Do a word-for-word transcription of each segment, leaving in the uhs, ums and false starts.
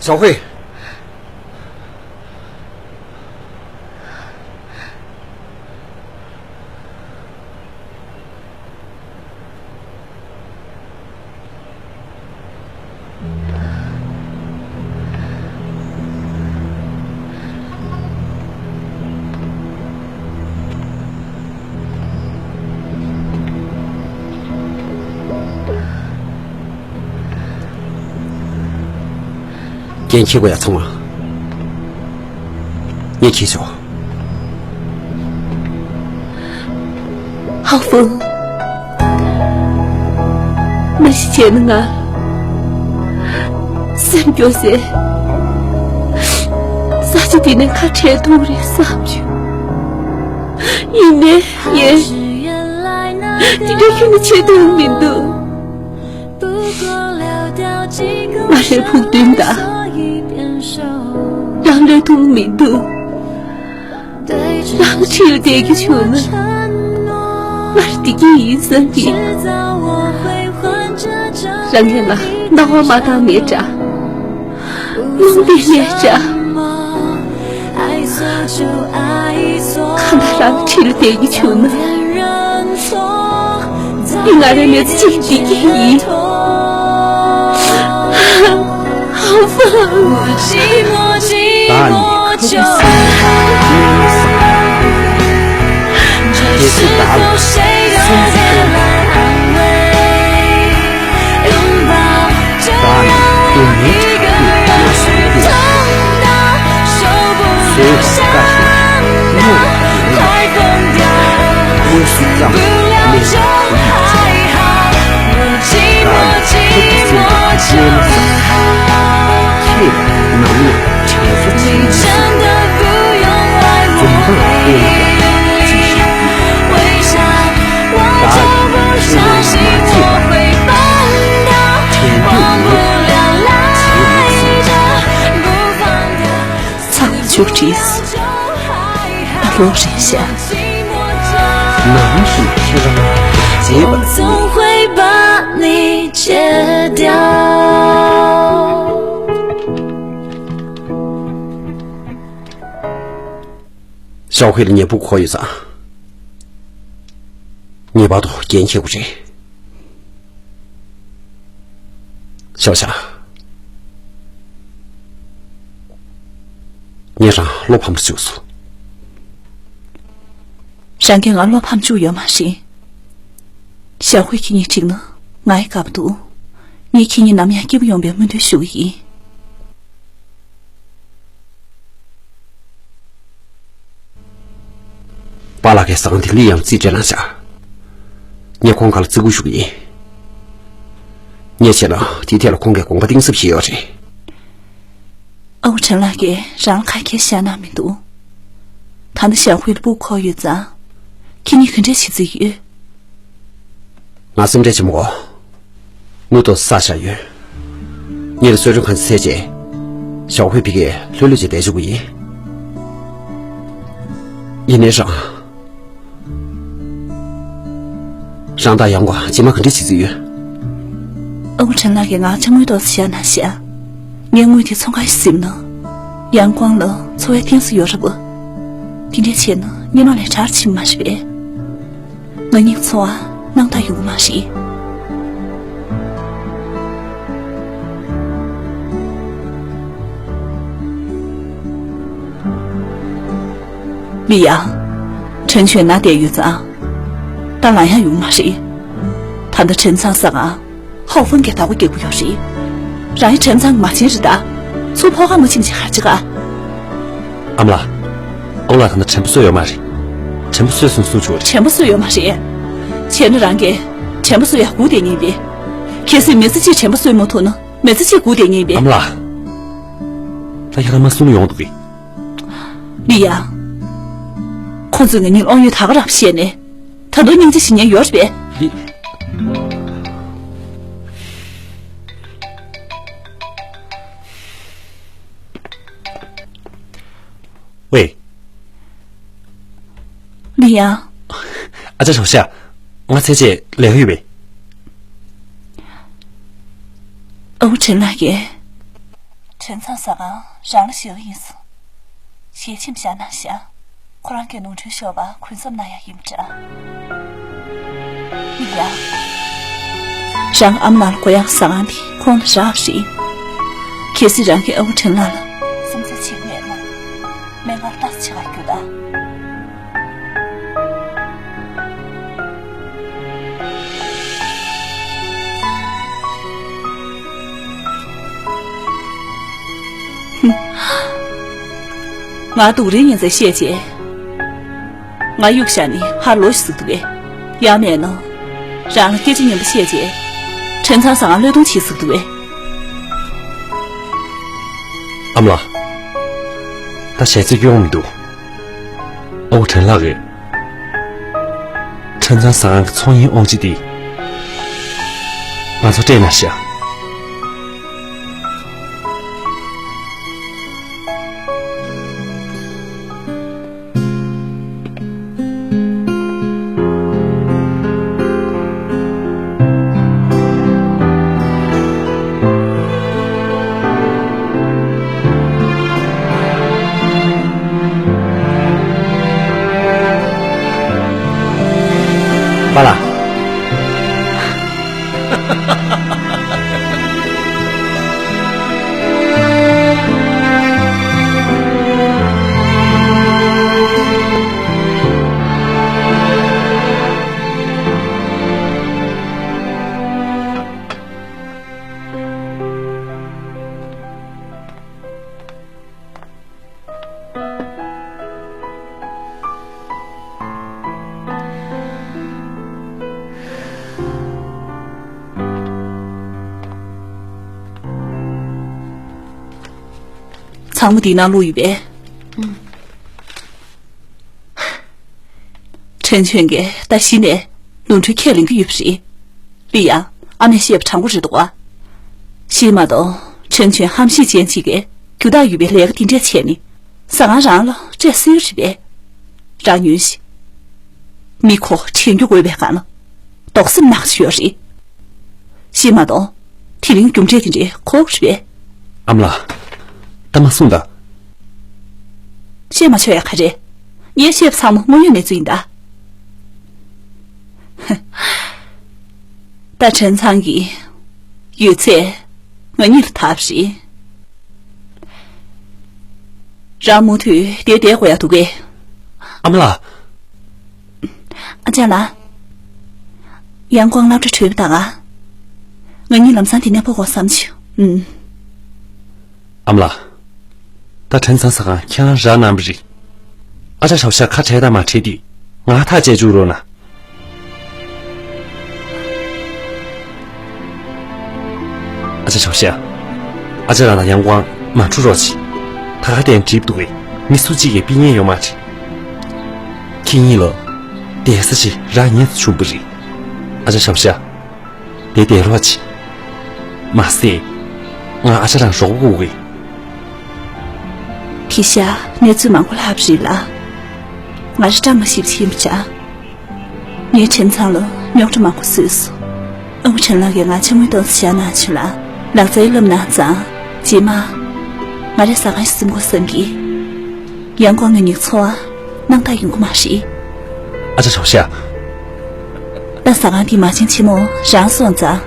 ཞའོ་ཧུའེ། རྒྱན་འཁྱེར་དགོས་ཡ་ཚང་མ་ངས་འཁྱེར་ཆོག་ཧའོ་ཧྥང་། མ་གཞི་བྱས་ན་ང་སེམས་སྐྱོ་སའི་ས་ཆ་འདི་ནས་ཁ་བྲལ་ཐུབ་རེད་བསམ་བྱུང་། ཡིན་ནའི་ངས་འདི་འདྲ་ཁྱོན་ནས་བྱེད་ཐུབ་མི་འདུག་ང་རའི་ཕུགས་འདུན་དང་རང་བློས་ཐུབ་མི་འདུག་རང་ཁྲིད་ལ་བསྡད་རྒྱུ་བྱུང་ན་ང་ར་བདེ་སྐྱིད་ཡིན་བསམ་གྱི། རང་ཉིད་ལ་སྣང་བ་མ་བཏང་ནའི་འདྲ། རླུང་བསྡད་ནའི་འདྲ། གང་ལྟར་རང་ཁྲིད་ལ་བསྡད་རྒྱུ་བྱུང་ན། འདི་ང་རའི་མི་ཚེ་གཅིག་བདེ་སྐྱིད་ཡིན། ཧ་ཧྥང་། བདག་ནི་ཁ་བའི་སེམས་ཀྱི་གཏིང་ནས་བཟང་། རྒྱལ་སྲས་བདག་ལ་སེམས་ཀྱི་གཏིང་ནས་བདག་ནི་སྡུག་བསྔལ་དྲག་པོས་མནར་སོང་སྟེ། བཟོད་པ་དཀའ་ཞིང་སྙོམས་པར་འཇུག་པ་ཡིན། དངོས་སུ་བརྩམས་པའི་གནས་ལ་བུ་ཡིས་བྱས། བདག་ལ་ཁྱེད་ཀྱི་སེམས་ཀྱི་གནས་མ་བཟང་། ཁྱེད་ལ་ནམ་ཡང་དྲན་གསོ་བྱེད་མི་སྲིད། འཛུམ་མདངས་སྟོན་ན་ཡང་ཅི་ཞིག་ཡོད། བདག་གིས་ཁྱེད་ལ་མ་བརྗེད་པ། དྲན་འདོད་མེད་པ་བྱེད་མི་སྲིད། ཚ་བ་མཇུག་བསྒྲིལ། ད་ལོག་རེད་ཤག་ནམ་ཞིག་ཁྱེད་རང་བརྗེད་པར་འགྱུར། ཞའོ་ཧུའེ་ལ་ངའི་སྤུ་གུ་འཁོར་ཡོད་ཙང་། ངེས་པར་དུ་རྒྱན་འཁྱེར་དགོས་རེད། ཞའོ་ཞའོ། ངས་རང་བློ་ཕམ་དུ་བཅུག་སོང་། རང་གིས་ང་བློ་ཕམ་བཅུག་ཡོད་མ་རེད། ཞའོ་ཧུའེ་ཁྱེད་གཉིས་འགྲིག་ན་ང་ཡི་དགའ་པོ་འདུག་ངས་ཁྱེད་གཉིས་ནམ་ཡང་སྐྱིད་པོ་ཡོང་བའི་སྨོན་འདུན་ཞུ་གི་ཡིན། པཱ་ལགས་ཀྱིས་ཟངས་དེ་ལི་ཡང་རྩིས་སྤྲད་གནང་བཞག་ངས་ཁོང་ག་ལ་བརྩི་བཀུར་ཞུ་གི་ཡིན། ངས་བྱས་ན་དེའི་ཐད་ལ་ཁོང་གིས་དགོངས་པ་གཏིང་ཟབ་བཞེས་ཡོད་རེད། ཨའུ་ཁྲེན་ལགས་ཀྱིས་རང་ལ་ཁ་ཁྱེར་བཞག་གནང་མི་འདུག་ད་ནི་ཞའོ་ཧུའེ་ལ་སྤུ་གུ་འཁོར་ཡོད་ཙང་། ཁྱེད་གཉིས་ག་འདྲས་བྱེད་རྩིས་ཡོད། ང་སེམས་ཁྲལ་བྱེད་མི་དགོས། དངུལ་ཏོག་ཙམ་བསགས་བཞག་ཡོད། ཉིན་ལ་གསོལ་མགྲོན་ཁང་ཚད་བྱས། ཞའོ་ཧུའེ་ཕ་གིར་ལྷོད་ལྷོད་བྱས་བསྡད་བཅུག་གི་ཡིན། ཡིན་ནའི་རང་། རང་ད་ཡང་གོ་རྗེས་མ་ག་འདྲས་བྱེད་རྩིས་ཡོད། ཨ་ཁུ་ཁྲེན་ལགས་ཀྱིས་ང་ལ་ཅ་དངུལ་ཏོག་ཙམ་བཞག་གནང་ཤག་ངས་དངུལ་དེ་ཚོང་ཁང་ཞིག་བཟུང་ན། ཡང་ཁོང་ལ་འཚོ་བའི་གཏིང་ཟབ་ཡོད་རེད་པ། དེ་འདྲས་བྱས་ན་སྔོན་མ་ལས་དྲག་ཕྱིན་མ་རེད་པས། ང་གཉིས་འཚོ་བ་སྣང་དག་ཡོང་གི་མ་རེད། ལི་ཡང་། ཁྲེན་ཆོན་ན་བསྡད་ཡོད་ཙང་། ད་ལངས་ཡག་ཡོང་གི་མ་རེད། ད་ལྟ་ཁྲེན་ཚང་ས་གང་། ཧའོ་ཧྥང་གིས་བདག་པོ་རྒྱག་གི་ཡོད་རེད། རང་ཡང་ཁྲེན་ཚང་མ་བྱིན་རེད་ད། ཚུར་ཕོ་ཁ་མ་ཕྱིན་ཅིག་ཧར་ཅིག་ཨ། ཨ་མ་ལགས། ཨོ་ལགས་ད་ནི་དྲན་པ་གསོས་ཡོད་མ་རེད། དྲན་པ་གསོས་སོང་གསུང་བྱུང་རེད། དྲན་པ་གསོས་ཡོད་མ་རེད། བྱས་ན་རང་གིས་དྲན་པ་གསོ་ཡག་སྒུག་བསྡད་ཉན་པས། གལ་སྲིད་མི་ཚེ་གཅིག་དྲན་པ་གསོས་མ་ཐུབ་ན་མི་ཚེ་གཅིག་སྒུག་བསྡད་ཉན་པས། ཨ་མ་ལགས། ད་ཁྱེད་རང་མ་གསུང་ཡོང་འདུག་གི། ལི་ཡ། ཁོང་ཚོས་ང་གཉིས་གློག་འོད་ད་ག་རང་བཤད་ནས། ད་དུང་སྙིང་རྗེ་བྱེད་མཁན་ཡོད་རེད་པས། ལི། ཝེ། ལི་ཡ། ཨ་ཅག་ཞའོ་ཞ། ང་ཚེ་ཆེ་ལས་ཡོད་པས། ཨའུ་ཁྲེན་ལགས་ཀྱིས། ཁྲིན་ཚང་ཟ་ཁང་རང་ལ་ཞེད་པ་ཡིན་སོང་། ཞལ་ཆེམས་བཞག་གནང་ཤག་ཁོ་རང་གིས་ནོར་འཁྲུལ་ཤོར་བ་གུན་གསབ་གནང་ཡག་ཡིན་པ་འདྲ། མིག་ཡ། རང་ཨ་མ་ལགས་ལ་དགོས་ཡག་ཟ་ཁང་འདི་ཁོང་ལ་རག་རེད། གལ་སྲིད་རང་གིས་ཨ་ཁུ་ཁྲིན་ལགས་ལ་སེམས་འཚབ་བྱེད་ཀྱི་མེད་ན། མན་ངག་ལྟ་ཚུལ་ཆེ་བ་རྒྱུགས་དང་། ང་སྡུག་རུས་ཉིན་མཚན་བཤད་རྗེས། ང་གཡུག་བཞག་ནས་ཕར་ལོག་ཤིག་ཟེར་གྱི་འདུག་གས། ཡང་མིན་ན། རང་ལ་སྐད་ཆ་སྙན་པོ་བཤད་རྗེས། ཁྲིན་ཚང་ཟ་ཁང་བློས་གཏོང་བྱེད་ཟེར་གྱི་འདུག་གས། ཨ་མ་ལགས། ད་ཞལ་རྩེད་སྐྱོན་མི་འདུག་ཨ་ཁུ་ཁྲིན་ལགས་ཀྱིས་ཁྲིན་ཚང་ཟ་ཁང་གི་ཚོང་གཉེར་དབང་ཆ་དེ་ང་ཚོར་སྤྲད་གནང་ཤག་པཱ་ལགས། ཚང་མ་འདི་ནང་བླུགས་ཡོད་པས། ཁྲེན་ཆོན་གྱིས་ད་གཞི་ནས་ནོར་འཁྲུལ་ཁས་ལེན་གྱི་ཡོད་པ་རེད། ལི་ཡང་ཨ་མས་བཤད་པ་དྲང་པོ་རེད་འདུག་ག། ཤེས་མ་གཏོགས་ཁྲེན་ཆོན་ཧམ་ཤེད་ཅན་ཅིག་གིས་རྒྱུ་དག་ཡོད་པའི་ལས་ཀ་འདི་འདྲས་བྱས་ནས་ཟ་ཁང་རང་ལ་སྤྲད་སྲིད་རེད་པས། རང་ཉོན་ཞིག་མི་ཁོ་དྲན་རྒྱུ་དགོས་པའི་སྒང་ལ་རྡོག་སེམས་ནག་ཅིག་ཡོད་རེད། ཤེས་མ་གཏོགས་དེ་རིང་རྒྱུ་འབྲས་དེ་འདྲའི་ཁོག་རེད་པས། ཨ་མ་ལགས། ད་མ་གསུངས་ད། བཤད་མ་ཆོག་ཡ་ག་རེ། ངས་བཤད་པ་ཚང་མ་དངོས་ཡོད་གནས་ཚུལ་ཡིན་ད། ད་ཁྲེན་ཚང་གི་ཡོད་ཚད་ང་གཉིས་ལ་ཐོབ་རེད། རང་མུ་མཐུད་དེ་བསྡད་དགོས་ཡ་འདུག་གས། ཨ་མ་ལགས། ཨ་ཅག་ལགས། ཡང་ཀོང་སློབ་གྲྭ་གྲོལ་བ་ད་ག་ང་གཉིས་ལམ་སང་དེ་ནས་ཕོག་གོ་བསམ་བྱུང་། ཨུམ། ཨ་མ་ལགས། ད་ཁྲེན་ཚང་ཟ་ཁང་ཁྱེད་རང་རག་གནང་བ་རེད། ཨ་ཅག་ཞའོ་ཤ་ཁ་བྲལ་དང་མ་བྲལ་དུས་ང་ཐག་བཅད་བཅུག་རོགས་གནང་། ཨ་ཅག་ཞའོ་ཤ། ཨ་ཅག་རང་དང་ཡང་ཀོང་མ་འཁྲུག་རོགས་གྱིས། ད་ག་དེ་འགྲིག་འདུག་གས། མི་སུ་གཅིག་གིས་ཕན་ཉེན་ཡོད་མ་རེད། ཁྱེད་གཉིས་ལ་བསྡད་ས་ཅིག་རག་ཉེན་བྱུང་བ་རེད། ཨ་ཅག་ཞའོ་ཤ། དེ་བསྡད་རོགས་གྱིས། མ་ཟད། ང་ཨ་ཅག་རང་རོགས་པ་དགོས་གི། དེ་ཤ་གནས་ཚུལ་མང་པོ་ལྷག་པ་རེད་ལ། ང་རི་སྐྲག་མ་ཤེས་པ་ཡིན་པ་འདྲ། ངས་ཁྲེན་ཚང་ལ་རྙོག་དྲ་མང་པོ་བཟོས་སོང་། ཨ་ཁུ་ཁྲེན་ལགས་ཀྱིས་ང་ཆ་མོའི་ཏོག་ཙམ་བཞག་གནང་བྱུང་ལ། ལག་རྩལ་བསླབ་གནང་ཙང་རྗེས་མ། ང་རའི་ཟ་ཁང་ཞིག་འཛིན་དགོས་བསམ་གི། ཡང་ཀོང་ངེད་གཉིས་འཚོ་བ་སྣང་དག་ཡོང་གི་མ་རེད། ཨ་ཅག་ཞའོ་ཤ། ད་ཟ་ཁང་འདི་མ་བྱན་ཆེན་མོ་རང་སོང་ཙང་།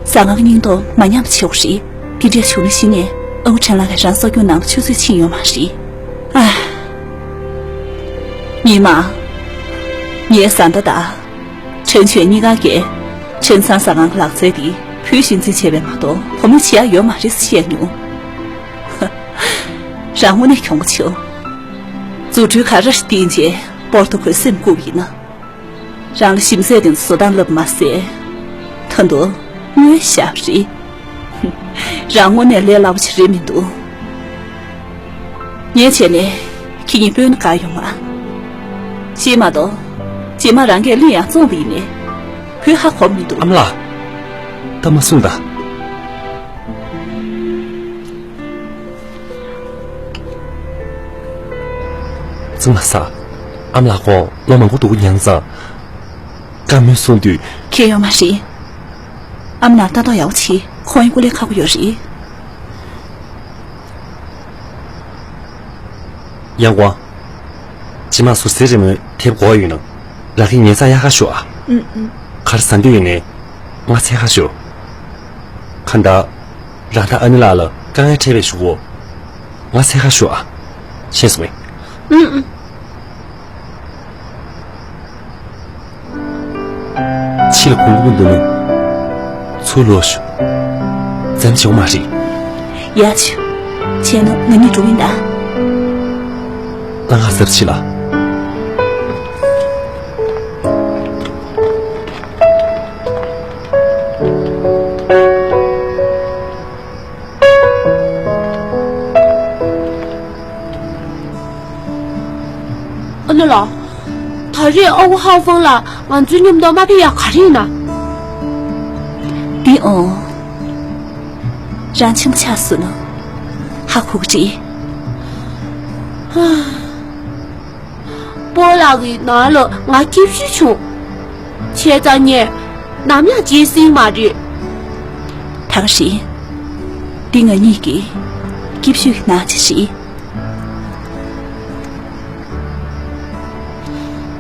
ཟ་ཁང་གི་སྙིང་སྟོབས་མ་ཉམས་པ་བྱེད་དགོས་རེད། དེ་འདྲས་བྱུང་ན་གཞི་ནས་ཨ་ཁུ་ཁྲེན་ལགས་ཀྱིས་རང་སྲོག་སྐྱོན་གནང་བ་ཆུད་ཟོས་ཕྱིན་ཡོད་མ་རེད། ཨ། ཉི་མ། ངའི་བཟའ་ཟླ་དང་། ཁྲེན་ཆོན་གཉིས་ཀ་གིས་ཁྲེན་ཚང་ཟ་ཁང་གི་ལག་རྩལ་འདི་བུ་གཞི་འཛིན་བྱས་པས་མ་གཏོགས་བུ་མོས་བྱེད་ཡག་ཡོད་མ་རེད་ཟེར་བཤད་མྱོང་། རང་དངོས་གནས་གྱོང་པོ་ཆེ། རྫུ་འཕྲུལ་ག་རེ་བསྟན་རྗེས་པོར་ཏོ་ཁོའི་སེམས་བཀུག་ཡིན་ན། རང་ལ་ཞིམ་ཟས་དེ་ཚོ་བཟོ་སྟངས་བསླབས་མ་ཟད། ད་དུང་དངུལ་བཞག་རེད། རང་དངོས་གནས་ལས་སླ་པོ་ཞིག་རེད་མི་འདུག་ངས་བྱས་ནས་ཁྱེད་གཉིས་སྤོས་ན་དགའ་ཡོང་ང་། ཤེས་མ་གཏོགས། རྗེས་མ་རང་གིས་གླུ་ཡང་བཙོངས་པ་ཡིན་ནའི། བུ་ཧ་གོ་མི་འདུག་ཨ་མ་ལགས། ད་མ་གསུངས་ད། གཙང་མ་ཟ། ཨ་མ་ལགས་ཁོང་ལོ་མང་པོ་འདུག་མྱངས་ཙང་། བཀའ་མོལ་གསུང་དུས། ཁྱོད་ཡོད་མ་རེད། ཨ་མ་ལགས་ལྟ་རྟོག་ཡག་པོ་བྱེད། ཁོང་ཡང་སྐུ་ལས་ཁག་པོ་ཡོད་རེད། ཡང་ཀོང་། རྗེས་མ་ཟུར་སའི་རི་མོའི་དེབ་དགོས་ཡོད་ན། རང་གིས་ཉན་ཚར་ཡག་ག་ཞུ་ཨ། ཨུམ་ཨུམ། ག་རེ་ཟ་འདོད་ཡོད་ནའི། ང་འཚོལ་ག་ཞུ། གང་ལྟར། རང་དང་ཨ་ནེ་ལགས་ལ་དཀའ་ངལ་འཕྲད་པའི་གཞུག་གུ། ང་འཚོལ་ག་ཞུ་ཨ། ཤེས་སོང་ངས། ཨུམ་ཨུམ། ཕྱི་ལ་གོང་བུ་འདུག་ནོ། ཚུར་ལོག་ཤོག། ཙམ་བྱེད་དགོས་མ་རེད། ཡ་ཆུ། བྱས་ན་ང་གཉིས་འགྲོ་གི་ཡིན་ད། ལྷང་ངེར་གཟབ་བྱེད་ལ། ཨ་ནེ་ལགས། ད་རེས་ཨ་ཁུ་ཧའོ་ཧྥང་ལགས་ང་ཚོའི་མཉམ་དུ་མ་ཕེབས་ཡག་ག་རེ་ཡིན་ན། འདི་འོང་། རང་ཆེན་པོ་ཆགས་སོང་ན། ཧ་གོ་གི་རེད། སྤོ་ལགས་ཀྱི་ནང་ལ་ང་སྐྱིད་ཤོས་བྱུང་། བྱས་ཙང་ངས་ནམ་ཡང་བརྗེད་སྲིད་མ་རེད། ད་ག་རེད། འདི་ང་གཉིས་ཀྱི་སྐྱིད་ཤོས་ཀྱི་ནང་ཆ་རེད།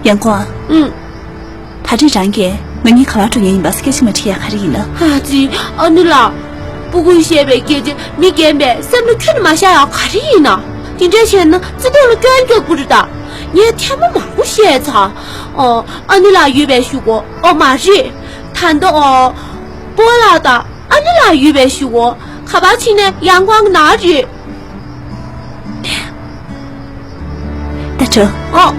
ཡང་ཀོང་། ཨུང་། ད་ཐེངས་རང་གིས་ང་གཉིས་ག་པར་འགྲོ་མཁན་ཡིན་པ་སྐད་ཆ་མ་དྲིས་ཡག་ག་རེ་ཡིན་ན། ཨ་ཙི། ཨ་ནེ་ལགས། སྤུ་གུས་བཤད་པའི་སྐད་ཆ་མི་རྒན་པས་སེམས་ལ་ཁྱོན་ནས་མ་བཞག་ཡག་ག་རེ་ཡིན་ན། དེ་འདྲ་བྱས་ན་བརྩེ་དུང་ལ་སྐྱོན་རྒྱག་དགོས་རེད་ད། ངས་ཐེངས་མ་མང་པོ་བཤད་ཚར། ཨོ། ཨ་ནེ་ལགས་ཡོད་པའི་གཞུག་གུ། ཨོ་མ་རེད། ད་ལྟ་ཨོ། སྤོ་ལགས་དང་ཨ་ནེ་ལགས་ཡོད་པའི་གཞུག་གུ། ག་པར་ཕྱིན་ནའི་ཡང་ཀོང་གི་ནང་རེད། ད་དྲན། ཨོ།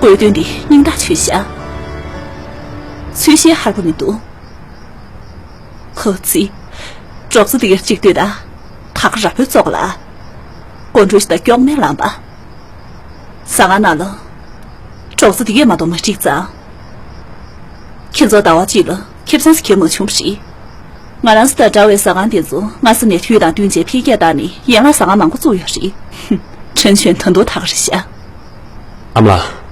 དགོས་དོན་འདི་སྙིང་ཐག་ཆོད་ཤག། ཚུལ་ཤེས་ཧར་པོ་མི་འདུག། ཧོ་ཙི། གྲོགས་པོ་འདི་གར་གཅིག་ལྟོས་དང་། ད་ག་ར་བོད་ཙོག་ལ། སྐུ་མགྲོན་ཞིག་དང་སྐྱོག་མེད་ལངས་པ། ཟ་ཁང་ནང་ལ། གྲོགས་པོ་འདི་གས་མ་གཏོགས་མ་འགྲིག་ཙང་། ཁྱེད་ཚོ་ཟླ་བ་གཅིག་ལ་ཁེ་བཟང་ཞིག་ཁྱེར་མ་བྱུང་བ་རེད། ང་རང་ཚོ་དང་འདྲ་བའི་ཟ་ཁང་དེ་ཚོ་སྔ་ས་ནས་དུས་དང་བསྟུན་བྱས་འཕེལ་རྒྱས་བཏང་ནས་ཡན་ལག་ཟ་ཁང་མང་པོ་བཙུགས་ཡོད་རེད། ཧུམ། ཁྲེན་ཆོན་ད་དུང་ད་ག་རེ་བྱས། ཨ་མ་ལགས།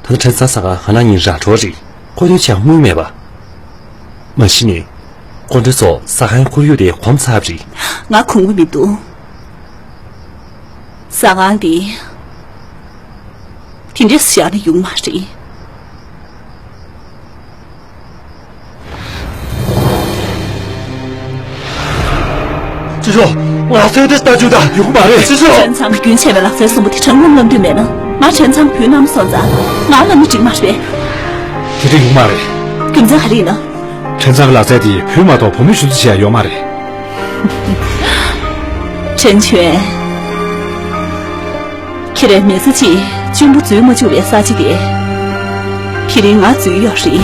ད་ལྟ་ཁྲེན་ཚང་ཟ་ཁང་ང་རང་གཉིས་རང་འགྲོ་རེད། སྐུ་མགྲོན་བྱས་དངུལ་མེད་པ། མ་གཞི་ནས་སྐུ་མགྲོན་ཚོ་ཟ་ཁང་ཁོར་ཡུག་དེ་གོམས་ཚར་བ་རེད། ང་གོམས་གྱི་མི་འདུག། ཟ་ཁང་འདི་དེ་འདྲས་བཞག་ན་ཡོང་མ་རེད། ཅི་ཞོག། ང་ཚོའི་དེ་ལྟ་རྒྱུ་ད་ཡོང་མ་རེད། ཅི་ཞོག། ཁྲེན་ཚང་གི་རྒྱུན་ཆད་པའི་ལག་རྩལ་གསུམ་པོ་དེ་དྲང་མོ་བསླབ་འདོད་མེད་ན། ང་ཁྲེན་ཚང་གི་བུའི་མནའ་མ་སོང་ཙང་ང་བསླབ་ན་འགྲིག་མ་རེད། དེ་འདྲ་ཡོང་མ་རེད། རྒྱུ་མཚན་ག་རེ་ཡིན་ན། ཁྲེན་ཚང་གི་ལག་རྩལ་དེ་བུ་མ་གཏོགས་བུ་མོས་ཞུ་ཚོད་བྱེད་ཡ་ཡོད་མ་རེད། ཁྲེན་ཆོན། ཁྱེད་རའི་མི་ཚེ་གཅིག་གཅུང་པོ་འཛུལ་མ་བཅུག་པའི་ས་ཆ་དེ། དེ་རིང་ང་འཛུལ་ཡོད་རེད།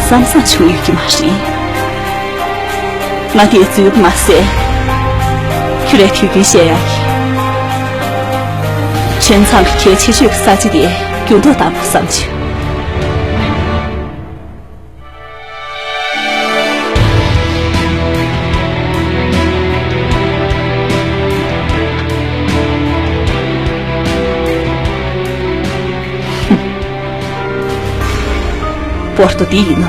བསམ་བསམ་བྱུང་ཡོད་ཀྱི་མ་རེད། ང་དེ་འཛུལ་མ་ཟད། ཁྱོད་རའི་དུས་རྒྱུན་བཤད་ཡག་གི། ཁྲེན་ཚང་གི་གལ་ཆེ་ཤོས་ཀྱི་ས་ཆ་དེ་འགྱུར་ལྡོག་བཏང་དགོས་བསམ་བྱུང་། པོར་ཏོ་འདི་ཡིན་ནོ།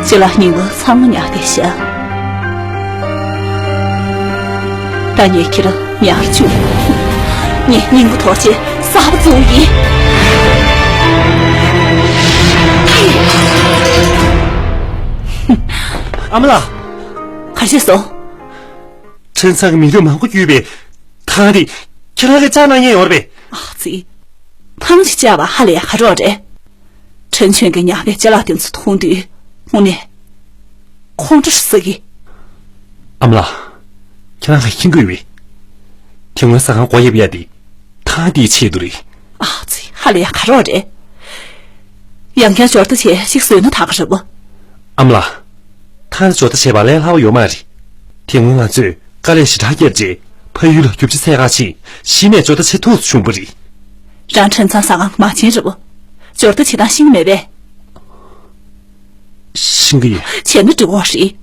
ཅི་ལ་སྙིང་པོ་ཚང་མ་ཉག་སྟེ་བཞག། ད་ངས་ཁྱེད་རང་ཉར་བཅུག། ངས་སྙིང་པོ་དོར་བྱས་གསར་པ་བཙུགས་ཡིན། ཨ་མ་ལགས། ག་རེ་བྱས་སོང་། ཁྲེན་ཚང་གི་མི་རབས་མང་པོ་བརྒྱུད་པའི་ཐང་དེ་ཁྱེད་རང་གིས་བཅག་གནང་མཁན་ཡོད་རེད་པས། ཨ་ཙི། ཐང་ཞིག་བཅག་པ་ཧ་ལས་ཁག་པོ་རེད། ཁྲེན་ཆོན་གྱི་ཉག་ཕྲའི་ཅ་ལག་དེ་ཚོ་མཐོང་དུས་དངོས་གནས་ཁོང་ཁྲོ་ཟ་གི། ཨ་མ་ལགས། ཁྱེད་རང་གིས་མཁྱེན་གྱི་ཡོད་པས། དེ་སྔོན་ཟ་ཁང་སྒོ་ཕྱེ་ཡ་དེ་ཐང་དེའི་ཆེད་དུ་རེད། ཨ་ཙི། ཧ་ལས་ཁག་པོ་རེད། ཡང་བསྐྱར་འབྱོར་ལྟ་བྱེད་ཅིག་བཟོས་ན་ད་ག་རེད་པ། ཨ་མ་ལགས། ཐང་ལ་འབྱོར་ལྟ་བྱེད་པ་ལས་སླ་པོ་ཡོད་མ་རེད། དེ་སྔོན་ང་ཚོས་དཀའ་ལས་ཞེ་དྲག་བརྒྱབ་རྗེས་ཕ་ཡུལ་ལ་རྒྱུ་ཆ་འཚོལ་ག་ཕྱིན། གཞི་ནས་འབྱོར་ལྟ་བྱེད་ཐུབ་བྱུང་བ་རེད། རང་ཁྲེན་ཚང་ཟ་ཁང་མ་བྱན་རེད་པ། འབྱོར་ལྟ་བྱེད་སྟངས་ཤེས་ཀྱི་མེད་པས། ཤེས་ཀྱི་ཡོད། བྱས་ན་འགྲིག་གི་རེད།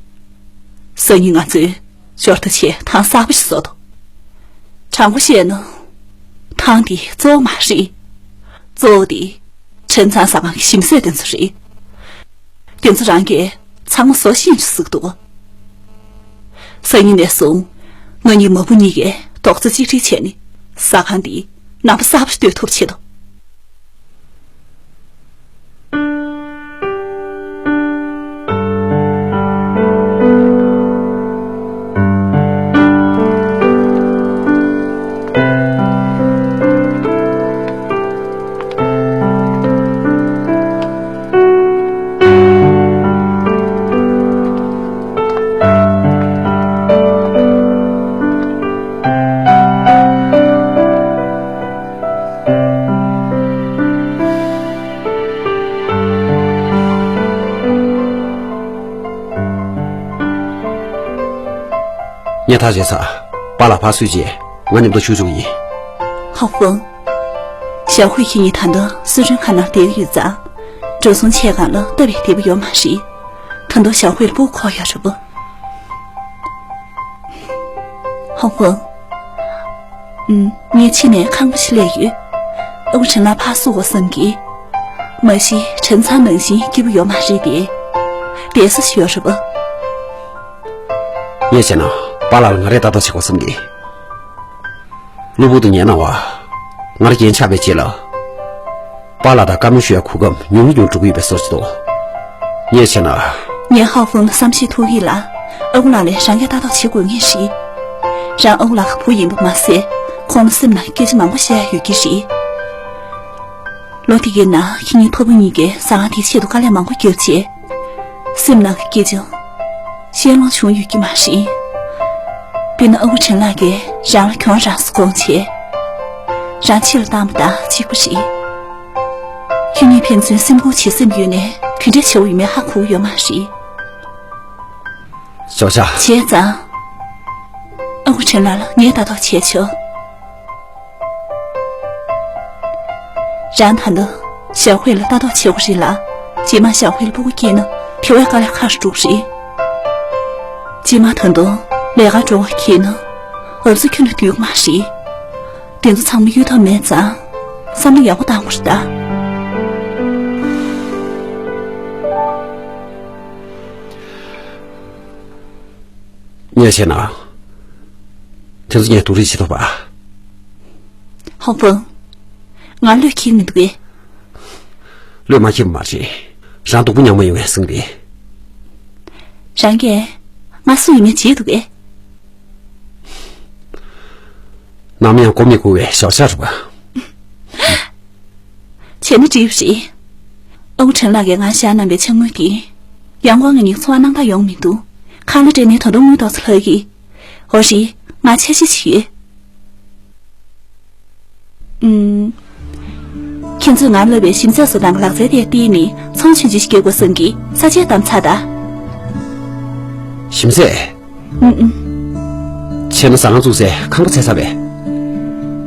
སང་ཉིན་ང་ཚོས་འབྱོར་ལྟ་བྱེད་ཐང་གསར་པ་ཞིག་བཟོ་དང་། དྲང་པོ་བཤད་ན། ཐང་འདི་གཙོ་བོ་མ་རེད། གཙོ་བོ་དེ་ཁྲེན་ཚང་ཟ་ཁང་གི་ཞིམ་ཟས་དེ་ཚོ་རེད། དེ་ཚོ་རང་གིས་ ཚང་མ་བཟོ་ཤེས་ཀྱི་ཟིག་འདུག་སང་ཉིན་ནས་བཟུང་ང་གཉིས་མ་བུ་གཉིས་ཀས་རྡོག་རྩ་གཅིག་སྒྲིལ་བྱས་ནས་ཟ་ཁང་འདི་རྣམ་པ་གསར་པ་ཞིག་གཏོད་ཐུབ་ཆེད་དུ། ངས་ཐག་བཅད་ཚར། པཱ་ལགས་ཕར་བསུས་རྗེས་ང་མཉམ་དུ་བཞུགས་བཅུག་གི་ཡིན། ཧོ་ཧྥང་། ཞའོ་ཧུའེ་ཁྱེད་གཉིས་ད་ལྟ་སུན་ཧྲན་ཁ་ནང་བསྡད་ཀྱི་ཡོད་ཙང་། འགྲོ་སོང་ཆད་གང་ལ་སྟབས་བདེ་པོ་ཡོད་མ་རེད། ད་དུང་ཞའོ་ཧུའེ་ལ་སྤུ་གུ་འཁོར་ཡོད་རེད་པ། ཧོ་ཧྥང་། ཨུམ། ངས་ཕྱི་ནས་ཁང་པ་ཞིག་གླས་ཡོད། ཨ་ཁུ་ཁྲིན་ལགས་ཕར་བསུ་དགོས་བསམ་གི། མ་གཞི་ཁྲིན་ཚང་ནང་བཞིན་སྐྱིད་པོ་ཡོད་མ་རེད་དེ། བསྡད་ས་ཞིག་ཡོད་རེད་པ། ངས་བྱས་ན་པཱ་ལགས་ལ་ང་རས་ལྟ་རྟོག་བྱེད་དགོས་བསམ་གི། གློ་བུར་དུ་ངའི་སྣང་བ། ང་རང་རྒན་ཆགས་པའི་རྗེས་ལ། པཱ་ལགས་དང་བཀའ་མོལ་ཞུ་ཡའི་གོ་སྐབས་ཉུང་ཉུང་འགྲོ་གི་ཡོད་པའི་བཟོ་ཞིག་འདུག་ངས་བྱས་ན། ངས་ཧའོ་ཧྥང་ལ་བསམ་ཤེས་ཐུབ་ཀྱི་ལ། ཨ་ཁུ་ལགས་ལ་རང་གིས་ལྟ་རྟོག་བྱེད་དགོས་ངེས་ཤིག་རང་ཨ་ཁུ་ལགས་ཀྱི་བུ་ཡིན་པ་མ་ཟད། ཁོང་ལ་སེམས་ནང་སྐད་ཆ་མང་པོ་བཤད་ཡ་ཡོད་ཀྱི་རེད། ལོ་དེ་གའི་ནང་ཁྱེད་གཉིས་ཕ་བུ་གཉིས་ཀས་ཟ་ཁང་དེའི་ཆེད་དུ་དཀའ་ལས་མང་པོ་བརྒྱབ་བྱས། སེམས་ནང་གི་སྐད་ཆ། བཤད་ལོང་བྱུང་ཡོད་ཀྱི་མ་རེད། དཔེར་ན་ཨ་ཁུ་ཁྲིན་ལགས་ཀྱིས་རང་ལ་གྱོང་རག་སོང་དགོངས་བྱས། རང་ཕྱི་ལ་བཏང་བ་དང་གཅིག་པ་རེད། ཁྱེད་གཉིས་ཕན་ཚུན་སེམས་ཁུར་བྱེད་སེམས་ཡོད་ནའི་དེ་འདྲ་བྱེད་པ་ཡིན་མིན་ཧ་གོ་གི་ཡོད་མ་རེད། ཞའོ་ཞའོ། བྱས་ཙང་། ཨ་ཁུ་ཁྲིན་ལགས་ལ་ངས་ལྟ་རྟོག་བྱས་ཆོག་རང་ད་ལྟ་ཞའོ་ཧུའེ་ལ་ལྟ་རྟོག་བྱེད་དགོས་རེད་ལ། རྗེས་མ་ཞའོ་ཧུའེ་ལ་སྤུ་གུ་སྐྱེས་ན་དེ་བས་དཀའ་ལས་ཁག་རུ་འགྲོ་གི་རེད། རྗེས་མ་ད་དུང་ལས་ཀར་འགྲོ་བ་ཁེལ་ན་འུ་ཚོ་ཁྱོན་ནས་སྡོད་ཀྱི་མ་རེད། དེ་ཚོ་ཚང་མ་གཡུག་ཐབས་མེད་ཙང་བསམ་བློ་ཡག་པོ་བཏང་དགོས་རེད་ད། ངས་བཤད་ན། དེ་ཚོ་ངས་སྡུག་རུས་བྱེད་ཐུབ་པ། ཧོང་ཧྥང་། ང་བློས་འཁེལ་མི་འདུག་གས། བློས་མ་འཁེལ་བ་མ་རེད། རང་སྡུག་པོ་མྱངས་མ་ཡོང་བའི་སེམས་རེད། རང་གིས་ང་སུ་ཡིན་མིན་བརྗེད་འདུག་གས། ནམ་ཡང་མགོ་མི་སྒུར་བའི་ཞའོ་ཞའོ་རེད་པ། བྱས་ན་འགྲིག་རེད། ཨ་ཁུ་ཁྲིན་ལགས་ཀྱིས་ང་བཞག་གནང་བའི་ཕྱག་དངུལ་དེ། ཡང་སྒོས་ང་གཉིས་འཚོ་བ་རྣམ་དག་ཡོང་མི་འདུག་ཁང་གླ་སྤྲད་ནས་ད་དུང་དངུལ་ཏོག་ཙམ་ལྷག་གི། འོ་རེད། ང་འཆར་གཞི་ཞིག་ཡོད། ཨུམ། ཁྱེད་ཚོས་ང་ལབ་པའི་ཞིམ་ཟས་བཟོ་སྟངས་ཀྱི་ལག་རྩལ་དེ་བརྟེན་ནས་ཚོང་ཆུང་ཆུང་ཞིག་རྒྱག་དགོས་བསམ་གི། ས་ཆའི་གཏམ་ཚ་ད། ཞིམ་ཟས། ཨུམ་ཨུམ། བྱས་ན་ཟ་ཁང་བཙུགས་སའི་ཁང་པ་བཙལ་ཚར་བས།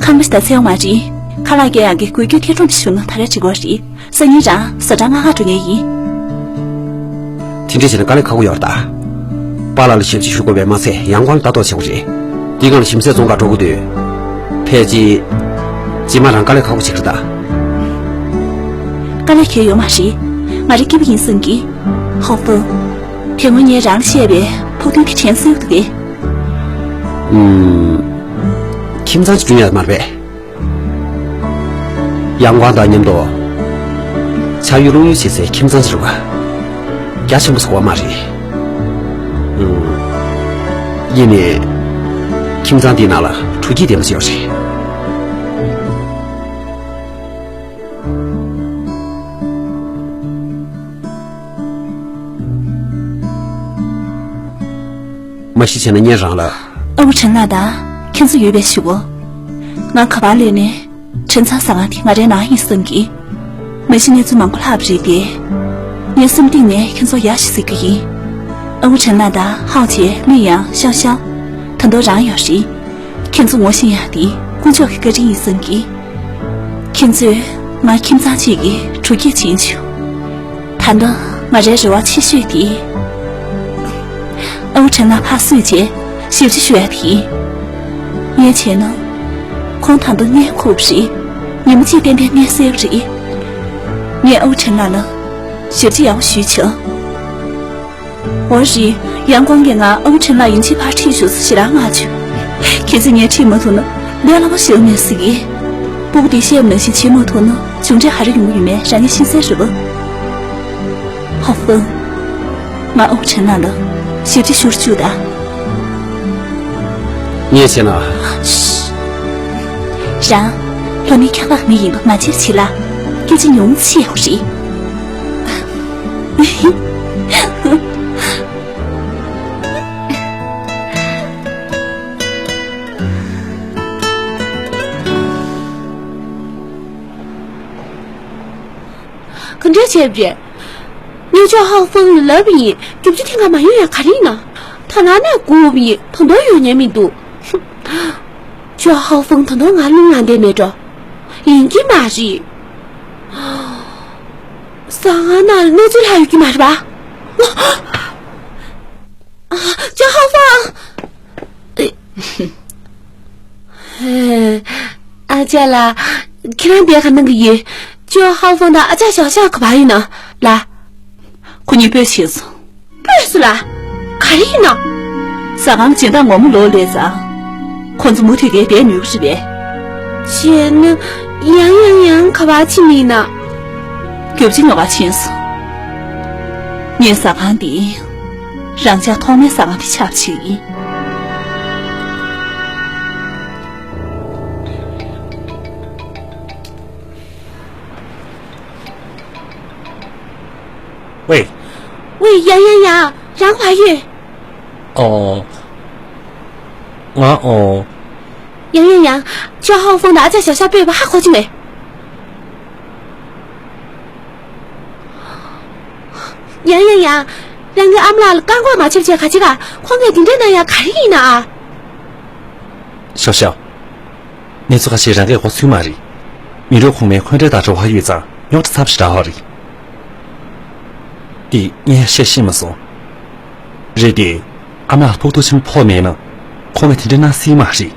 ཁང་པ་ཞིག་ད་བཙལ་ཡོད་མ་རེད། ཁ་ལག་སྐྱེལ་ཡག་གི་འགུལ་སྐྱོད་ཐེ་གྲོང་དུ་ཞུགས་ན་ད་རེས་འགྲིག་གི་རེད། སང་ཉིན་རང་ཟ་གྲྭར་ལྔ་ཁར་འགྲོ་ངེས་ཡིན། དེ་འདྲ་བྱས་ན་དཀའ་ལས་ཁག་པོ་ཡོད་རེད་ད། པཱ་ལགས་ལ་ཞབས་ཕྱི་ཞུ་དགོས་པས་མ་ཚད་ཡང་སྒོས་ལ་ལྟ་རྟོག་བྱེད་དགོས་རེད། འདི་སྒང་ལ་ཞིམ་ཟས་བཙོང་གར་འགྲོ་དགོས་དུས། ཕལ་ཆེར། རྗེས་མ་རང་དཀའ་ལས་ཁག་པོ་ཞིག་རེད་ད། དཀའ་ལས་ཁྱོན་ཡོད་མ་རེད། ང་རང་སྐྱིད་པོ་ཡིན་བསམ་གི། ཧོ་ཧྥང་། དེ་སྔོན་ངས་རང་ལ་བཤད་པའི་ཕུགས་འདུན་དེ་དྲན་གསོ་ཡོད་འདུག་གས། ཨུམ། ཁྱིམ་ཚང་ཞིག་བསྐྲུན་ཡག་མ་རེད་པས། ཡང་སྒོས་དང་མཉམ་དུ། ཆགས་ཡུལ་ལྷུང་ཡུལ་བྱེད་སའི་ཁྱིམ་ཚང་ཞིག་རེད་པ། རྒྱ་ཆེན་པོ་ཟེར་བ་མ་རེད། ཨུམ། ཡིན་ནའི། ཁྱིམ་ཚང་འདིའི་ནང་ལ་དྲོ་སྐྱིད་ལྡན་པ་ཞིག་ཡོད་རེད། མ་གཞི་བྱས་ན་ངས་རང་ལ། ཨ་ཁུ་ཁྲིན་ལགས་དང་ཁྱེད་ཚོ་ཡོད་པའི་ཞུ་གོ། ང་ག་པར་སླེབས་ནས་ཁྲིན་ཚང་ཟ་ཁང་དེ་ང་རའི་ནང་ཡིན་བསམ་གི། མ་གཞི་གནས་ཚུལ་མང་པོ་ལྷག་པ་རེད་དེ། ངའི་སེམས་གཏིང་ནས་ཁྱེད་ཚོར་ཡ་ཞིག་གཟིགས་ཀྱི་ཡིན། ཨ་ཁུ་ཁྲིན་ལགས་དང་ཧའོ་ཅེ་ལི་ཡང་ཤང་ཤང་། ད་དུང་རང་ཡོད་རེད། ཁྱེད་ཚོ་ངོ་ཤེས་ཡག་དེ་དཀོན་མཆོག་གི་བཀའ་དྲིན་ཡིན་བསམ་གི། ཁྱེད་ཚོས་ང་ཁྱིམ་ཚང་གཅིག་གི་དྲོ་སྐྱིད་བྱིན་བྱུང་། ད་ལྟ་ང་རའི་རེ་བ་ཆེ་ཤོས་དེ། ཨ་ཁུ་ཁྲིན་ལགས་ཕར་བསུས་རྗེས་ཞབས་ཕྱི་ཞུ་ཡག་དེ་ཡིན། ངས་བྱས་ན། ཁོང་ད་ལྟ་མངལ་ཁུག་རེད། ཉིན་མོ་གཅིག་ཏན་ཏན་མངལ་སེལ་རེད། ངས་ཨ་ཁུ་ཁྲིན་ལགས་ལ་ཞབས་ཕྱི་ཡག་པོ་ཞུས་བྱུང་། འོ་རེད། ཡང་ཁོང་གིས་ང་ཨ་ཁུ་ཁྲིན་ལགས་ཡིན་གཅིག་ཕར་ཁྲིད་བཅུག་ཟེར་ཞེ་དྲག་བསྔགས་བྱུང་། ཁྱེད་ཚོས་ངས་ཁྲིད་མ་ཐུབ་ན་ལས་སླ་པོ་ཞིག་མེད་ཟེར་གི། སྤུ་གུ་དེ་བཤད་པ་ནང་བཞིན་བྱེད་མ་ཐུབ་ན་མཇུག་འབྲས་ག་རེ་ཡོང་གི་ཡོད་མེད་རང་ཉིད་ཤེས་གསལ་རེད་པ། ཧོ་ཧྥང་། ང་ཨ་ཁུ་ཁྲིན་ལགས་ལ་ཞབས་ཕྱི་ཞུ་རུ་བཅུག་དང་། ངས་བྱས་ན། རང་། ལྷོ་ནས་འཁྱག་ལག་མི་ཡིན་པ་ང་ཕྱིར་བྱེད་ལ། སྐད་ཆ་ཉུང་ཙམ་བཤད་དགོས་རེད། ག་འདྲ་བྱས་པ་རེད། ངས་ཇོ་ཧའོ་ཧྥང་ལ་ལབ་པ་ཡིན། རྒྱུག་ཆུ་ཐེངས་ཁ་མ་ཡོང་ཡ་ག་རེ་ཡིན་ན། ད་ནང་ནས་སྒུག་པ་ཡིན། ད་དུང་ཡོང་མཁན་མི་འདུག་ཇོ་ཧའོ་ཧྥང་ད་དུང་ང་རླུང་ལངས་བསྡད་མེད་འགྲོ། ཡིན་གྱི་མ་རེད། ཟ་ཁང་ནང་ལ་གནས་ཚུལ་ལྷག་ཡོད་ཀྱི་མ་རེད་པ། ཨ། ཇོ་ཧའོ་ཧྥང་། ཨ་ཅག་ལགས། ཁྱེད་རང་འདིར་ག་གནང་གི་ཡོད། ཇོ་ཧའོ་ཧྥང་དང་ཨ་ཅག་ཞའོ་ཞའོ་ག་པར་ཡིན་ནམ་ལགས། ཁོ་གཉིས་སྤོས་ཕྱིན་སོང་། སྤོས་སོང་ལགས། ག་རེ་ཡིན་ནམ། ཟ་ཁང་སྦྱིན་བདག་ངོ་མ་ལོག་སླེབས་ཙང་། ཁོ་ཚོ་མུ་མཐུད་བསྡད་མི་དགོས་རེད་པས། བྱས་ན། ཡང་ཡང་ཡང་ག་པར་ཕྱིན་ཡིན་ནམ། རྒྱབ་ཕྱི་ཉོ་གར་ཕྱིན་སོང་། ངས་ཟ་ཁང་འདི་རང་ཅག་ཐོག་མའི་ཟ་ཁང་དེ་ཆགས་པ་བྱེད་ཀྱི་ཡིན། ཝེ། ཝེ། ཡང་ཡང་ཡང་། རང་ག་པར་ཡོད། ཨོ། ང་ཨོ། ཡང་ཡང་ཡང་། ཇོ་ཧའོ་ཧྥང་དང་ཨ་ཅག་ཞའོ་ཞའོ་སྤོས་པ་ཧ་གོ་གི་མེད། ཡང་ཡང་ཡང་། རང་གིས་ཨ་མ་ལགས་ལ་བཀག་འགོག་མ་བྱེད་པ་བྱས་ག་བྱེད་ག་ཁོང་གིས་དེ་འདྲ་གནང་ཡ་ག་རེ་ཡིན་ནམ། ཞའོ་ཞའོ། གནས་ཚུལ་ཁ་ཤས་རང་གིས་གོ་ཚོད་མ་རེད། མི་རབས་གོང་མའི་འཁོན་འགྲས་དང་འབྲེལ་བ་ཡོད་ཙང་རྙོག་དྲ་ཚབས་ཆེ་དྲགས་པ་རེད། དེ་ངས་བཤད་ཤེས་མ་སོང་། རེད་དེ། ཨ་མ་ལགས་ལ་ཕོག་ཐུག་ཆེན་པོ་ཕོག་མེད་ན། ཁོང་གིས་དེ་འདྲ་གནང་སྲིད་མ་རེད།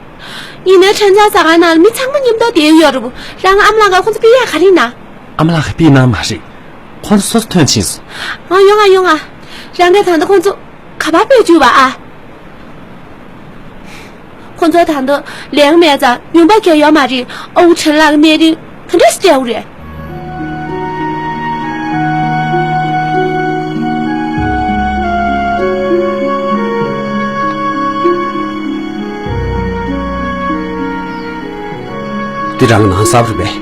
ཡིན་ནའི་ཁྲེན་ཙང་ཟ་ཁང་ནང་ལ་མི་ཚང་མ་མཉམ་དུ་བསྡད་ཡོད་རེད་པ། རང་ཨ་མ་ལགས་ཀྱིས་ཁོང་ཚོ་ཕུད་ཡ་ག་རེ་ཡིན་ནམ། ཨ་མ་ལགས་ཀྱིས་ཕུད་གནང་མ་རེད། ཁོང་ཚོ་སོ་སོ་ཐོན་ཕྱིན་སོང་། ཨ། ཡོང་ང་ཡོང་ང་། རང་གིས་ད་ལྟ་ཁོང་ཚོ་ག་པར་སྤོས་བཅུག་པ་ཨ། ཁོང་ཚོ་ད་ལྟ་ལས་ཀ་མེད་ཙང་ཡོང་འབབ་རྒྱག་ཡོད་མ་རེད། ཨ་ཁུ་ཁྲེན་ལགས་ཀྱི་སྨན་རིན་ག་འདྲ་སྤྲད་དགོས་རེད། འདི་རང་གི་ནང་གསར་པ་རེད་པས།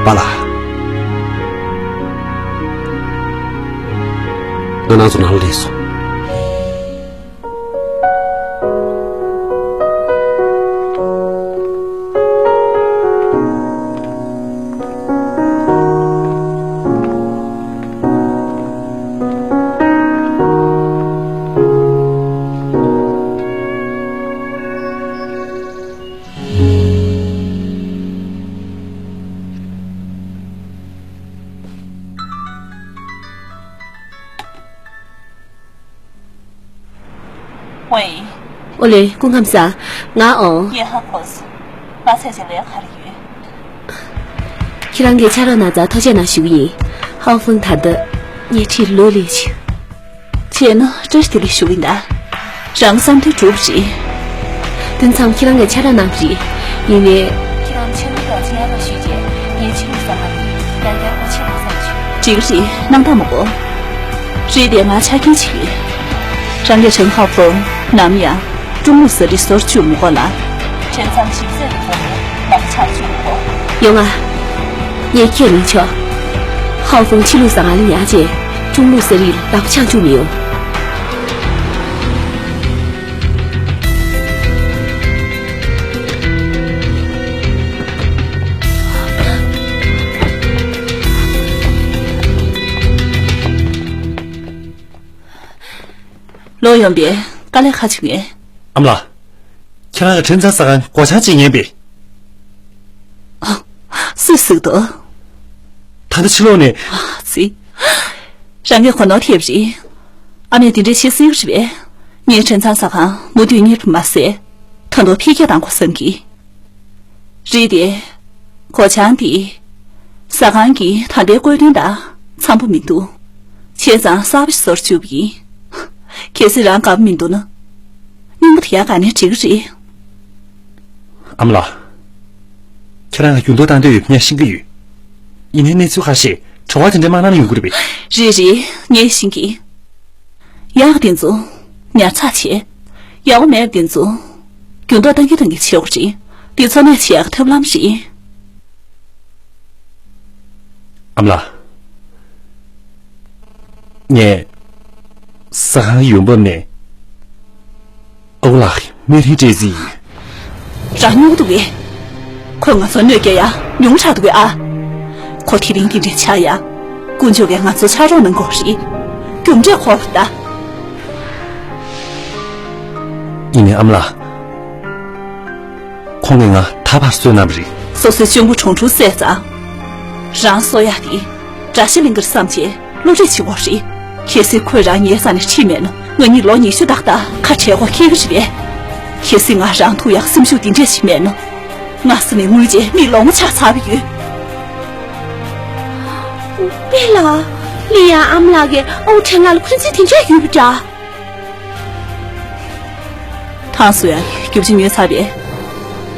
པཱ་ལགས། ང་རང་ཚོ་ནང་ལ་སླེབས་སོང་། ཝེ། ཨོ་ལེ། སྐུ་ཁམས་བཟང་། ང་ཨོ། ངས་ཧ་གོ་སོང་། ང་ཚོས་བྱེད་ལས་ག་རེ་ཡོད། ཁྱེད་རང་གིས་ཕྱག་རོགས་གནང་ཙང་ཐུགས་རྗེ་གནང་ཞུ་གི་ཡིན། ཧའོ་ཧྥང་ད་ལྟ་ངའི་འཁྲིས་ལོག་སླེབས་བྱུང་། བྱས་ན་བཀྲ་ཤིས་བདེ་ལེགས་ཞུ་གི་ཡིན་ད། རང་བསམ་དོན་གྲུབ་རེད། དེ་མཚམས་ཁྱེད་རང་གིས་ཕྱག་རོགས་གནང་རེད། ཡིན་ནའི། ཁྱེད་རང་ཕྱག་རོགས་ལ་ཆེ་ཡ་མ་ཞུས་རྗེས་ངའི་ཕྱི་ལུགས་ཟ་ཁང་ནས་ཡང་བསྐྱར་སྒོ་ཕྱེ་དགོས་བསམ་བྱུང་། འགྲིག་རེད། སྣང་དག་མ་དགོས། རེད་དེ་ང་ཆ་རྐྱེན་གཅིག་ཡོད། རང་གིས་ཁྲེན་ཧའོ་ཧྥང་ནམ་ཡང་ཀྲུང་ལུགས་ཟ་རིགས་ཟ་རུ་བཅུག་མི་དགོས་ལ། ཁྲེན་ཚང་ཞིབ་འཚོལ་གྱི་ཐོག་ནས་ལག་ཆགས་བཅུག་མི་དགོས། ཡོང་ང་། ངས་ཁས་ལེན་ཆོག་ཧའོ་ཧྥང་ཕྱི་ལུགས་ཟ་ཁང་ལ་ཡར་བྱས་ཀྲུང་ལུགས་ཟ་རིགས་ལག་ཆགས་བཅུག་མི་ཡོང་། ལོག་ཡོང་པའི་དཀའ་ལས་ཁག་ཅིག་མེད། ཨ་མ་ལགས། ཁྱེད་རང་གིས་ཁྲེན་ཚང་ཟ་ཁང་སྒོ་བྱང་བྱེད་ཉན་པས། ཨ། སུས་ཟེར་འདུག་ད་ལྟ་ཕྱི་ལོགས་ནས། ཨ་ཙི། རང་གིས་གོ་ནོར་ཐེབས་རེད། ཨ་མས་དེ་འདྲ་བྱེད་སྲིད་ཀྱི་རེད་པས། ངའི་དྲན་ཚང་ཟ་ཁང་མུ་མཐུད་གཉེར་བ་མ་ཟད། ད་དུང་འཕེལ་རྒྱས་གཏང་དགོས་བསམ་གི། རེད་དེ། སྒོ་བྱང་འདི། ཟ་ཁང་གི་ད་ལྟའི་བཀོད་དོན་དང་འཚམ་པོ་མི་འདུག་བྱས་ཙང་གསར་པ་ཞིག་བཟོ་རུ་བཅུག་པ་ཡིན། གལ་སྲིད་རང་དགའ་པོ་མི་འདུག་ན། རྙིང་པ་དེ་ཡར་བཀག་ནས་འགྲིག་གི་རེད། ཨ་མ་ལགས། ཁྱེད་རང་ལ་འགྱུར་ལྡོག་བཏང་འདོད་ཡོད་པ་ངས་ཤེས་ཀྱི་ཡོད། ཡིན་ནའི་གནས་ཚུལ་ཁ་ཤས་བྲོ་བ་དེ་འདྲ་མ་གནང་ན་ཡོང་གི་རེད་པས། རེད་རེད། ངས་ཤེས་ཀྱི། ཡག་དེ་ཚོ་ཉར་ཚགས་བྱས། ཡག་པོ་མེད་དེ་ཚོ་འགྱུར་ལྡོག་གཏང་གི་གཏང་གི་བྱེད་དགོས་རེད། དེ་ཚོ་ནས་བྱེད་ཡག་ཐབས་ལམ་རེད། ཨ་མ་ལགས། ངས་ཟ་ཁང་ཡོང་འབབ་ནས་ཨ་ཁུ་ལགས་ཀྱི་སྨན་རིན་སྤྲད་རྩིས་ཡིན། རང་སྨྱོ་གི་འདུག་གས། ཁོས་ང་ཚོར་གནོད་སྐྱེལ་ཡ་ཉུང་དྲགས་འདུག་གས་ཨ། ཁོ་དེ་རིང་འདི་འདྲས་ཆགས་ཡ། དཀོན་མཆོག་གིས་ང་ཚོ་ཕྱག་རོགས་གནང་དགོས་རེད། རྒྱུ་འབྲས་ཁོ་ལ་ལྟ། ཡིན་ནའི་ཨ་མ་ལགས། ཁོང་གིས་ང་ད་བར་གསོད་གནང་བ་རེད། སོ་སོའི་གཅུང་པོ་གྲོང་ཁྲོ་བསད་ཙང་། རང་གསོ་ཡག་དེ་དགྲ་ཤ་ལེན་གྱི་རེད་བསམ་བྱས་བློ་འདྲེས་བྱེད་དགོས་རེད། གལ་སྲིད་ཁོས་རང་ཉལ་ས་ནས་ཁྲིད་མེད་ན་ང་གཉིས་ལོ་ཉི་ཤུ་ཏག་ཏག་ཁ་བྲལ་དགོས་འཁེལ་གྱི་རེད་པས། གལ་སྲིད་ང་རང་ཐུག་ཡག་སེམས་ཤུགས་འདི་འདྲས་ཞིག་མེད་ན། སྔ་ས་ནས་དངུལ་ཆད་མིག་ལོང་མ་ཆགས་ཚར་བ་ཡོད། པེ་ལགས། ལི་ཡ་ཨ་མ་ལགས་ཀྱིས་ཨོ་ཁྲེན་ལགས་ལ་འཁོན་འཛིན་དེ་འདྲས་ཡོད་པ་འདྲ། ཐང་སུ་ཡང་རྒྱུ་ཆ་ཉོས་ཚར་བས།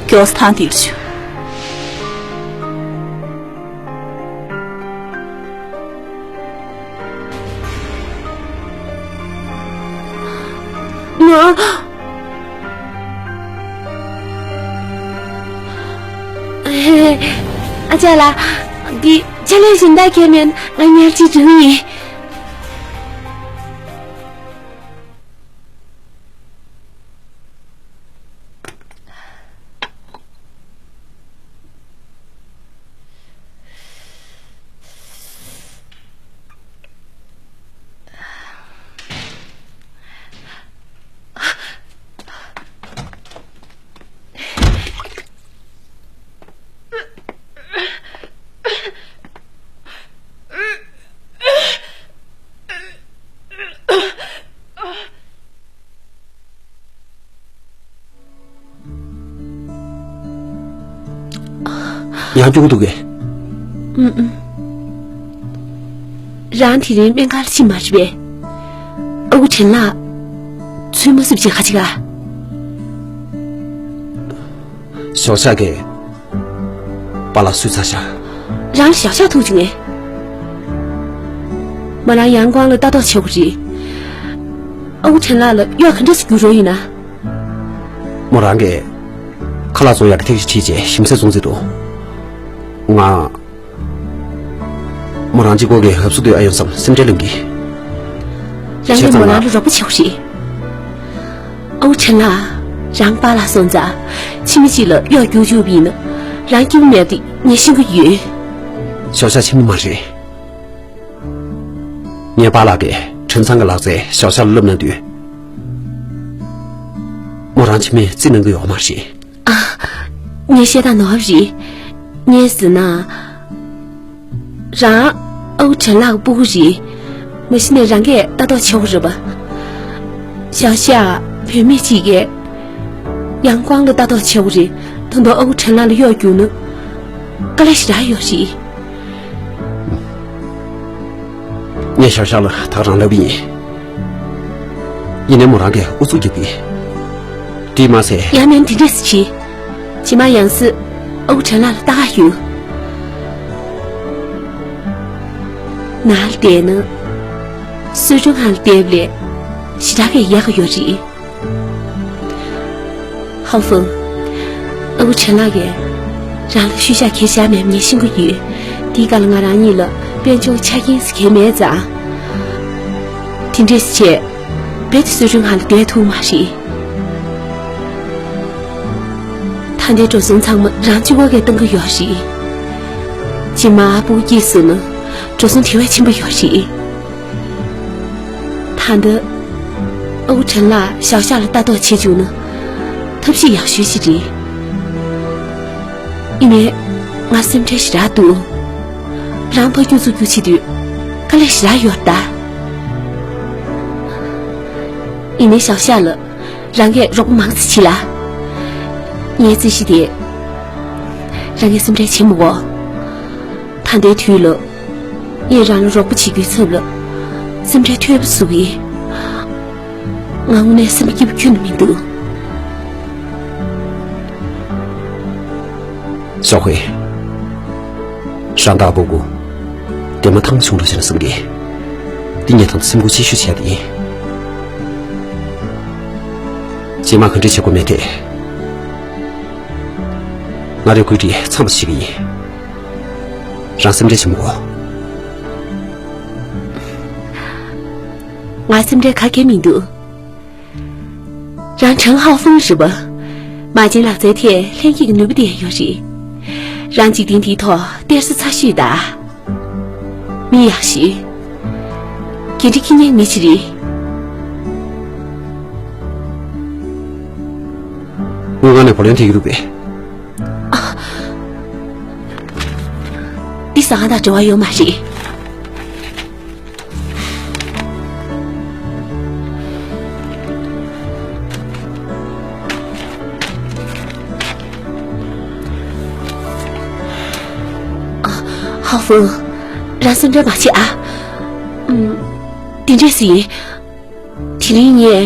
མགྱོགས་སུ་ཐང་འདིར་བཞུད། ང་། ཨ་ཅག་ལགས། འདི་ཕྱག་ལས་གཞན་དག་གལ་མེད་ན་ང་ཉལ་ཅིག་འགྲོ་ཡིན། ཡང་སྐྱོ་གི་འདུག་གས། ཨུམ་ཨུམ། རང་དེ་རིང་སྨན་ཁང་ལ་ཕྱིན་མ་རེད་པས། ཨ་ཁུ་དྲན་ལགས། ཚུར་མ་བསུབ་ཅིག་ག་ཅིག་ག་ཞའོ་ཤ་གིས་པཱ་ལགས་གསོས་ཚར་ཤག་རང་ཞའོ་ཤ་ཐུག་བྱུང་ངས། མོ་རང་ཡང་ཀོང་ལ་ལྟ་རྟོག་བྱེད་དགོས་རེད། ཨ་ཁུ་དྲན་ལགས་ལ་གཡོག་ག་འདྲས་སེ་རྒྱུགས་རོགས་ཡིན་ན། མོ་རང་གིས་ཁ་ལག་བཙོང་ཡག་གི་ཐབས་ཤེས་བྱས་རྗེས་ཞིམ་ཟས་བཙོང་རྩིས་འདུག་ང་། མོ་རང་གཅིག་པོ་གིས་ཧབ་སུ་སྡོད་ཨ་ཡོང་བསམ་སེམས་ཁྲལ་སློང་གི། རང་གིས་མོ་རང་ལ་རོགས་པ་བྱེད་དགོས་རེད། ཨོ་ཁྲེན་ལགས། རང་པཱ་ལགས་སོང་ཙང་ཕྱི་མི་གཅིག་ལ་གཡོག་རྒྱུགས་བཅུག་པ་ཡིན་ན། རང་སྐྱིད་པོ་མེད་པ་དེ་ངས་ཤེས་ཀྱི་ཡོད། ཞའོ་ཤ་ཕྱི་མི་མ་རེད། ངའི་པཱ་ལགས་ཀྱིས་ཁྲིན་ཚང་གི་ལག་རྩལ་ཞའོ་ཤ་ལ་བསླབ་གནང་དུས། མོ་རང་ཕྱི་མི་བརྩི་གནང་གི་ཡོད་མ་རེད། ཨ། ངའི་བཤད་སྟངས་ནོར་བ་རེད། ངས་ཟེར་ན། རང་ཨ་ཁུ་དྲན་ལགས་ཀྱི་སྤུ་གུ་རེད། མ་གཞི་ནས་རང་གིས་ལྟ་རྟོག་བྱེད་དགོས་རེད་པ། ཞའོ་ཤ་བུད་མེད་ཅིག་གིས་ཡང་ཀོང་ལ་ལྟ་རྟོག་བྱེད་དགོས་རེད། ད་དུང་ཨ་ཁུ་དྲན་ལགས་ལ་གཡོག་རྒྱུགས་ན་དཀའ་ལས་ཞེ་དྲག་ཡོད་རེད། ངས་ཞའོ་ཤ་ལ་ད་ག་རང་ལབ་ཡིན། ཡིན་ནའི་མོ་རང་གིས་ཨུ་ཚུགས་རྒྱབ་ཀྱི། དེས་མ་ཟད། ཡང་མིན་དེ་འདྲས་སེ་བྱེད། རྗེས་མ་ཡང་སེ་ཨ་ཁུ་དྲན་ལགས་ལ་ལྟ་ག་ཡོང་། ནང་ལ་བསྡད་ན། གསོ་སྦྱོང་ཁང་ལ་བསྡད་པ་ལས་ཞེ་དྲག་གི་ཡག་གི་ཡོད་རེད། ཧའོ་ཧྥང་། ཨ་ཁུ་དྲན་ལགས་ཀྱིས་རང་ལ་ཤུལ་བཞག་གང་ཡང་བཞག་མེད་པ་ངས་ཤེས་ཀྱི་ཡོད། དེའི་སྐབས་ལ་ང་རང་གཉིས་ལ་དཔལ་འབྱོར་ཆ་རྐྱེན་ཟེར་མཁན་མེད་ཙང་། དེ་འདྲས་བྱས། རྦད་དེ་གསོ་སྦྱོང་ཁང་ལ་བསྡད་ཐུབ་མ་རེད། ད་ལྟའི་འགྲོ་སོང་ཚང་མ་རང་གཅིག་པོ་གིས་གཏོང་གི་ཡོད་རེད། རྗེས་མ་སྤུ་གུ་སྐྱེས་སོང་ན་འགྲོ་སོང་དེ་བས་ཆེན་པོ་ཡོད་རེད། ད་ལྟ་ཨ་ཁུ་དྲན་ལགས་ཞའོ་ཤ་ལ་ལྟ་རྟོག་བྱེད་བཅུག་ན་ཐབས་ཤེས་ཡག་ཤོས་ཤིག་རེད། ཡིན་ནའི་ང་སེམས་ཁྲལ་ཞེ་དྲག་འདུག་རང་ཕར་རྒྱུག་ཚུར་རྒྱུག་བྱེད་དུས་དཀའ་ལས་ཞེ་དྲག་ཡོད་ད། ཡིན་ནའི་ཞའོ་ཤ་ལགས། རང་གིས་རོགས་པ་མང་ཙམ་བྱེད་ལ། ངའི་རྩིས་གཞི་དེ། རང་གིས་སེམས་ཁྲལ་བྱེད་མི་དགོས། ད་ལྟའི་དུས་ལ། ངས་རང་ལ་རོགས་པ་བྱེད་རྒྱུའི་ཚབ་ལ། སེམས་ཁྲལ་ཐོལ་པ་བཟོ་གི་ཡིན། ང་དངོས་གནས་སེམས་པ་སྐྱིད་པོ་ཁྱོན་ནས་མི་འདུག་ཞའོ་ཧུའེ། རང་དང་ཨ་པོ་གུ། དེ་མ་ཐང་བྱུང་འགྲོ་ཞེ་ན་བསམ་གི། འདི་ངས་ད་ལྟ་སེམས་ཁུར་ཆེ་ཤོས་བྱས་ཏེ་ཡིན། རྗེས་མ་ག་འདྲས་བྱེད་དགོས་མེད་དེ། ང་རའི་བཀོད་སྒྲིག་ཚང་མ་བྱེད་ཀྱི་ཡིན། རང་སེམས་ཁྲལ་བྱེད་མི་དགོས། ང་སེམས་ཁྲལ་ག་གེ་མི་འདུག་རང་ཁྲང་ཧའོ་ཧྥུང་རེད་པ། མ་བྱན་ལག་རྩལ་ཐད་ལྷན་སྐྱེས་ཀྱི་ནུས་པ་ལྡན་ཡོད་རེད། རང་འཇིག་རྟེན་འདིའི་ཐོག་གཏེར་ས་ཚ་ཤོས་དང་། མི་ཡག་ཤོས། འགན་འཁྲི་འཁྱེར་མཁན་མི་ཞིག་རེད། དངུལ་ཁང་ནས་བུ་ལོན་ཐེབས་ཀྱི་འདུག་པས། འདི་ཟ་ཁང་དང་འབྲེལ་བ་ཡོད་མ་རེད། ཧ་ཧྥུ། རང་སེམས་ཁྲལ་མ་བྱེད་ཨ། ཨུམ། འདི་འདྲས་ཟིན། དེ་རིང་ངས།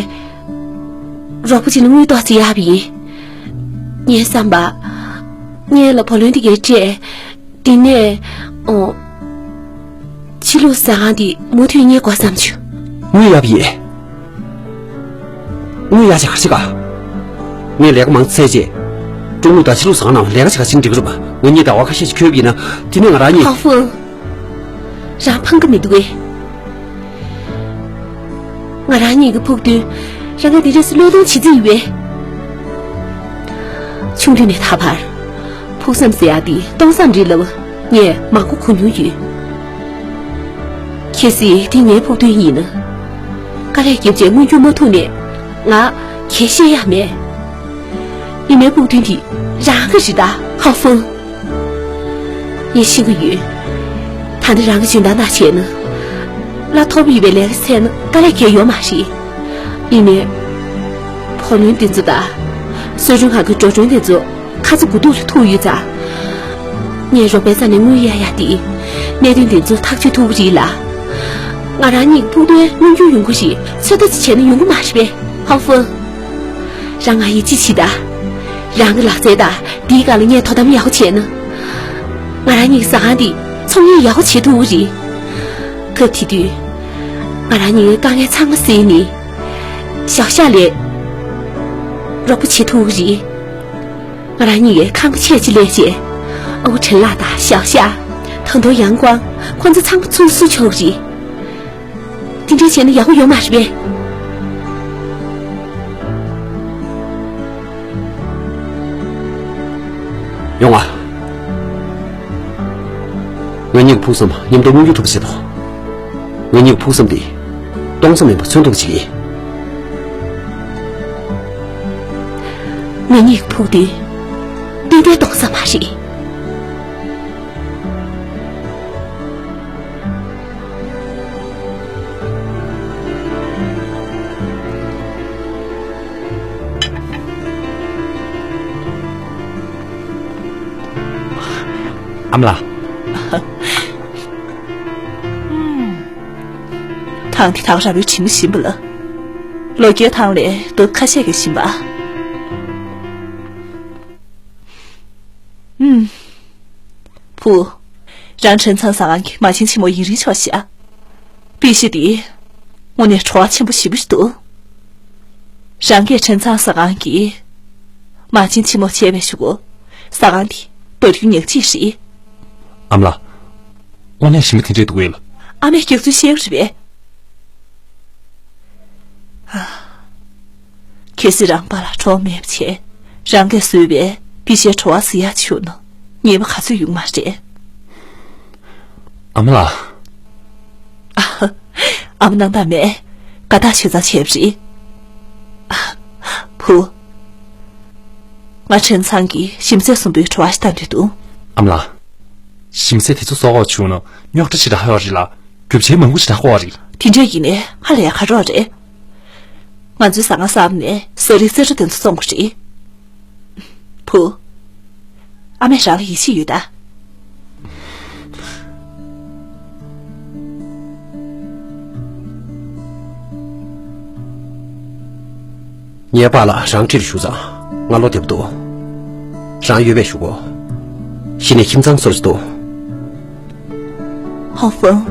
རོགས་པ་ཅིག་ལ་དངུལ་ཏོག་ཙམ་གཡར་བ་ཡིན། ངའི་བསམ་པ། ངས་ལ་བུ་ལོན་དེ་གའི་སྤྲད། དེ་ནས། ཨོ། ཕྱི་ལུགས་ཟ་ཁང་འདི་མུ་མཐུད་གཉེར་དགོས་བསམ་བྱུང་། དངུལ་གཡར་བ་ཡིན། དངུལ་གཡར་བྱས་ག་རེ་བྱེད་ག་ངས་ལས་ཀ་མང་ཙམ་བྱས། ཀྲུང་ལུགས་དང་ཕྱི་ལུགས་ཟ་ཁང་ནང་ལས་ཀ་བྱེད་ག་ཕྱིན་འགྲིག་གི་རེད་པ། ང་གཉིས་ཟླ་བ་ཁ་ཤས་ཤིག་འཁྱོལ་བ་ཡིན་ན། དེ་ནས་ང་རང་གཉིས། ཧ་ཧྥུ། རང་ཕངས་ཀྱི་མི་འདུག་གས། ང་རང་གཉིས་ཀྱི་ཕུགས་འདུན། རང་གིས་འདི་འདྲས་སུ་བློས་གཏོང་བྱེད་རྩིས་ཡོད་པས། ཆུང་དུས་ནས་ད་བར། ཕུགས་བསམ་ཟེར་ཡག་འདི་སྟོང་བསམ་རེད་ལབ། ངས་མང་པོ་གོ་མྱོང་ཡོད། གལ་སྲིད་འདི་ངའི་ཕུགས་འདུན་ཡིན་ན། དཀའ་ལས་བརྒྱབ་བྱས་མངོན་འགྱུར་མ་ཐུབ་ནས། ང་གལ་བཤད་ཡག་མེད། ཡིན་ནའི་ཕུགས་འདུན་འདི་རང་གི་རེད་ད། ཧ་ཧྥུ། ངས་ཤེས་ཀྱི་ཡོད། ད་ནི་རང་གི་འཇོན་ཐང་དང་བྱས་ན། གླ་ཐོབ་ཡོད་པའི་ལས་ཀ་བཙལ་ན་དཀའ་ལས་འགེལ་ཡོད་མ་རེད། ཡིན་ནའི། བུ་ལོན་འདི་ཚོ་དང་། གསོ་སྦྱོང་ཁང་གི་འགྲོ་གྲོན་དེ་ཚོ་ཁ་ཚ་དགོས་གཏུགས་ལ་ཐུག་ཡོད་ཙང་། ངས་རོགས་པའི་རྩ་ནས་དངུལ་གཡར་ཡག་དེ། གནད་དོན་འདི་ཚོ་ཐག་གཅོད་ཐུབ་ཀྱི་རེད་ལ། ང་རང་གཉིས་ཀྱི་ཕུགས་འདུན་མངོན་འགྱུར་ཡོང་གི་རེད། ཚོད་ལྟ་ཅིག་བྱས་ན་ཡོང་གི་མ་རེད་པས། ཧ་ཧྥུ། རང་ང་ཡིད་ཆེས་བྱེད་དང་། རང་གི་ལག་རྩལ་དང་འདིའི་སྒང་ལ་ངས་དོ་དམ་ཡག་པོ་བྱས་ན། ང་རང་གཉིས་ཀྱི་ཟ་ཁང་འདི་ཚོང་གཉེར་ཡག་པོ་བྱེད་ཐུབ་ཀྱི་རེད། སྐབས་དེ་དུས། ང་རང་གཉིས་ཀྱི་དཀའ་ངལ་ཚང་མ་སེལ་ནས། ཞའོ་ཤ་ལ། རོགས་པ་བྱེད་ཐུབ་ཀྱི་རེད། ང་རང་གཉིས་ཀྱིས་ཁང་པ་ཆས་ཅིག་ལེན་བྱས། ཨ་ཁུ་ཁྲེན་ལགས་དང་ཞའོ་ཤ། ཐང་ཐོ་ཡང་ཀོང་། ཁོང་ཚོ་ཚང་མ་ཚུར་བསུ་ཆོག་གི་རེད། དེ་འདྲ་བྱས་ན་ཡག་པོ་ཡོད་མ་རེད་པས། ཡོང་ང་། ང་གཉིས་ཀྱི་ཕུགས་བསམ་མཉམ་དུ་མངོན་འགྱུར་ཐུབ་པ་བྱེད་དོ། ང་གཉིས་ཀྱི་ཕུགས་བསམ་འདི་སྟོང་བསམ་མིན་པ་མཚོན་ཐུབ་པ་བྱེད་ཀྱི་ཡིན། ང་གཉིས་ཀྱི་ཕུགས་འདུན་ཏན་ཏན་སྟོང་བསམ་མ་རེད། ཨ་མ་ལགས། ཐང་འདི་ཐག་ར་བའི་དྲི་མ་ཞིམ་པ་ལ། ལོ་རྒྱུས་ཐང་ལས་ལྡབ་ཁ་ཤས་ཀྱིས་ཞིམ་པ། ཨུམ། བུ། རང་ཁྲེན་ཚང་ཟ་ཁང་གི་མ་བྱན་ཆེན་མོ་ཡུན་རིང་ཆོག་ཤག་པི་ཤི་དེ། དངོས་གནས་བྲོ་བ་ཆེན་པོ་ཞེ་པོ་ཞིག་འདུག་རང་གིས་ཁྲེན་ཚང་ཟ་ཁང་གི་མ་བྱན་ཆེན་མོ་བྱས་པའི་གཞུག་གུ་ཟ་ཁང་དེ་འབར་རྒྱུ་ཉག་གཅིག་རེད། ཨ་མ་ལགས། དངོས་གནས་ཞིམ་པོ་དེ་འདྲས་འདུག་གས་ལགས། ཨ་མས་སྐྱག་རྫུན་བཤད་ཀྱི་རེད་པས། གལ་སྲིད་རང་པཱ་ལགས་གྲོངས་མེད་པ་བྱས། རང་གིས་བཟོས་པའི་པི་ཤའི་བྲོ་བ་ཟ་ཡག་བྱུང་ན་ཉེས་པ་ག་ཚོད་ཡོང་མ་རེད། ཨ་མ་ལགས། ཨ་མ་སྣང་དག་མེད། དགའ་ཐག་ཆོད་ཙང་བྱས་པ་རེད། བུ། ང་ཁྲེན་ཚང་གི་ཞིམ་ཟས་གསུམ་པོའི་བྲོ་བ་ཞིག་བཏབ་འདོད་འདུག་ཨ་མ་ལགས། ཞིམ་ཟས་དེ་ཚོ་གསོག་འོག་བྱུང་ན་རྙོག་དྲ་ཞེ་དྲག་ཡོད་རེད་ལ། རྒྱུ་ཆ་མང་པོ་ཞེ་དྲག་དགོས་རེད། དེ་འདྲས་ཡིན་ནའི་ཧ་ལས་ཁ་རོག་རེད། ང་ཚོའི་ཟ་ཁང་གསར་པ་ནས་ཟ་རིགས་རྩེ་གྲ་དེ་ཚོ་བཙོང་དགོས་རེད། བུ། ཨ་མས་རང་ལ་ཡིད་ཆེས་ཡོད་ད། ངའི་པཱ་ལགས་རང་འཁྲིས་ལ་བཞུགས་ཙང་ང་བློ་བདེ་པོ་འདུག། རང་ཡོད་པས་ཞུ་གོ། གཞི་ནས་ཁྱིམ་ཚང་བཟོ་འདྲ་ཞིག་འདུག། ཧོ་ཧྥང་།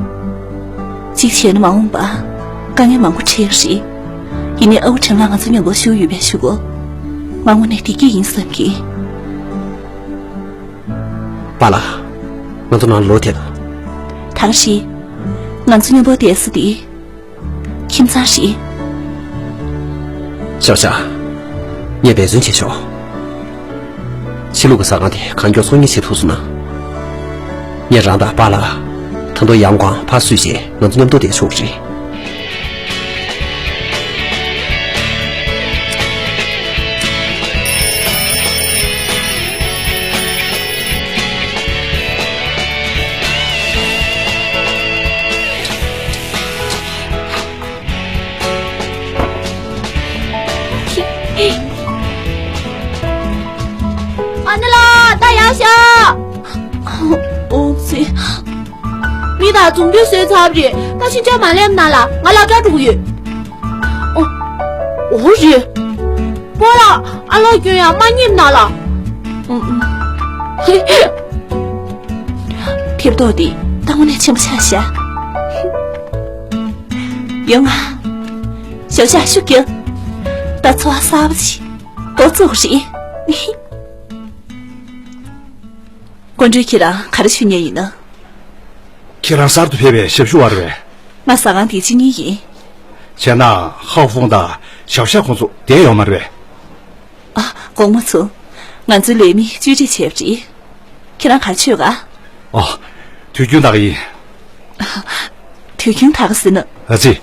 གཅིག་བྱས་ན་མ་འོངས་པ་དཀའ་ངལ་མང་པོ་འཕྲད་ཀྱི་རེད། ཡིན་ནའི་ཨའུ་ཁྲེང་ལགས་ང་ཚོ་མཉམ་པོ་བཞུགས་ཡོད་པས་ཞུ་གོ། ང་དངོས་གནས་བདེ་སྐྱིད་ཡིན་བསམ་གི། པཱ་ལགས། ང་ཚོ་ནང་ལོག་ཐེབས། ད་ག་རེད། ང་ཚོ་མཉམ་པོ་བསྡད་ས་དེ་ཁྱིམ་ཚང་རེད། ཞའོ་ཞའོ། ངས་འབད་བརྩོན་བྱེད་ཆོག། ཕྱི་ལོགས་ཀྱི་ཟ་ཁང་དེ་གང་མགྱོགས་ཚོང་གཉེར་བྱེད་ཐུབ་སོང་ན། ངས་རང་དང་པཱ་ལགས་ད་དུང་ཡང་གང་ཕར་བསུས་བྱས་ང་ཚོ་མཉམ་དུ་བསྡད་ཆོག་གི་རེད། ཨ་ནེ་ལགས། ད་ཡར་ཤོག། ཨོ་ཙི། མི་དང་འཛོམས་འདུ་བཟོས་ཚར་བ་རེད། ད་ཕྱིན་ཆད་མ་སླེབས་གནང་ལ། ང་སློབ་གྲྭར་འགྲོ་གི་ཡོད། ཨོ། ཨོ་རེད། སྤོ་ལགས། ཨ་ལོ་སྐྱོན་ཡང་མ་ཉེས་གནང་ལ། ཨུམ་ཨུམ། ཐེབས་རྡོག་འདི་ད་དངོས་གནས་ཆེན་པོ་ཆགས་ཤག། ཡོང་ང་། ཞའོ་ཞའོ་ཤུགས་རྒྱོབ། ད་འཚོ་བ་གསར་པ་ཞིག་འགོ་བཙུགས་རེད། དཀོན་སྒྲོན་ཁྱེད་རང་ག་རེ་ཞུ་མཁན་ཡིན་ན། ཁྱེད་རང་གསར་དུ་ཕེབས་པའི་ཞབས་ཞུ་བ་རེད་པས། ང་ཟ་ཁང་འདིའི་སྤྱི་གཉེར་ཡིན། བྱས་ན་ཧའོ་ཧྥུང་དང་ཞའོ་ཞའོ་ཁོང་ཚོ་བསྡད་ཡོད་མ་རེད་པས། ཨ། དགོངས་མ་ཚོམ། ང་ཚོའི་ལས་མི་བཅོས་སྒྲིག་བྱས་པ་རེད། ཁྱེད་རང་ག་རེ་མཆོད་ག། ཨོ། དུས་རྒྱུན་དག་ཡིན། དུས་རྒྱུན་དག་ཟེར་ན། ཨ་ཙི།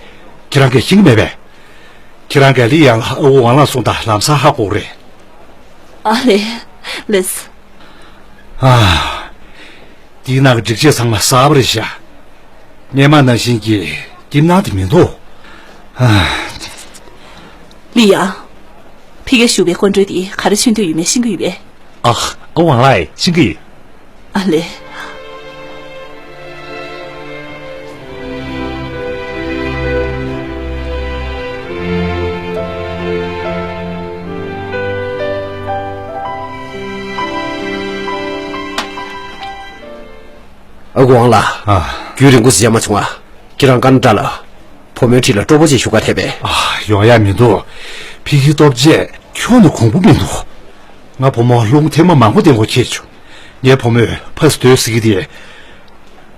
ཁྱེད་རང་གིས་ཤེས་ཀྱི་མེད་པས། ཁྱེད་རང་གིས་ལི་ཡང་ལ་ཨ་ཁུ་ཝང་ལགས་གསུངས་དང་ལམ་སང་ཧ་གོ་གི་རེད། ཨ་ལེ། ལེས། ཨ། འདིའི་ནང་གི་སྒྲིག་ཆས་ཚང་མ་གསར་པ་རེད་ཤག། སྔོན་མ་ནང་བཞིན་གྱི་སྐྱིད་སྣང་དེ་མི་འདུག། ཨ། ལི་ཡང་། ཕ་གིར་བཞུགས་པའི་དཀོན་སྒྲོན་དེ་ག་རེ་མཆོད་འདོད་ཡོད་མེད་ཤེས་ཀྱི་ཡོད་པས། ཨ། ཨ་ཁུ་ཝང་ལགས། ཤེས་ཀྱི་ཡིན། ཨ་ལེ། ཨ་ཁུ་ཝང་ལགས། ཨ། རྒྱུན་རིང་པོ་ཞིག་མཇལ་མ་བྱུང་བ། ཁྱེད་རང་ཀ་ན་ཌ་ལ་བུ་མོའི་འཁྲིས་ལ་སྤྲོ་པོ་ཅིག་ཞུགས་ག་ཐེབས་པས། ཨ། ཡོང་ཡ་མི་འདུག། ཕ་གིའི་སྟོབས་ཆེན་ཁྱོན་ནས་གོང་བུ་མི་འདུག། ང་བུ་མོ་རླུང་ཐེངས་མ་མང་པོ་བསྟེན་དགོས་ཁེལ་བྱུང་། ངའི་བུ་མོས་ཕར་ཚུར་སྡོད་ཟེར་གྱི་དེ།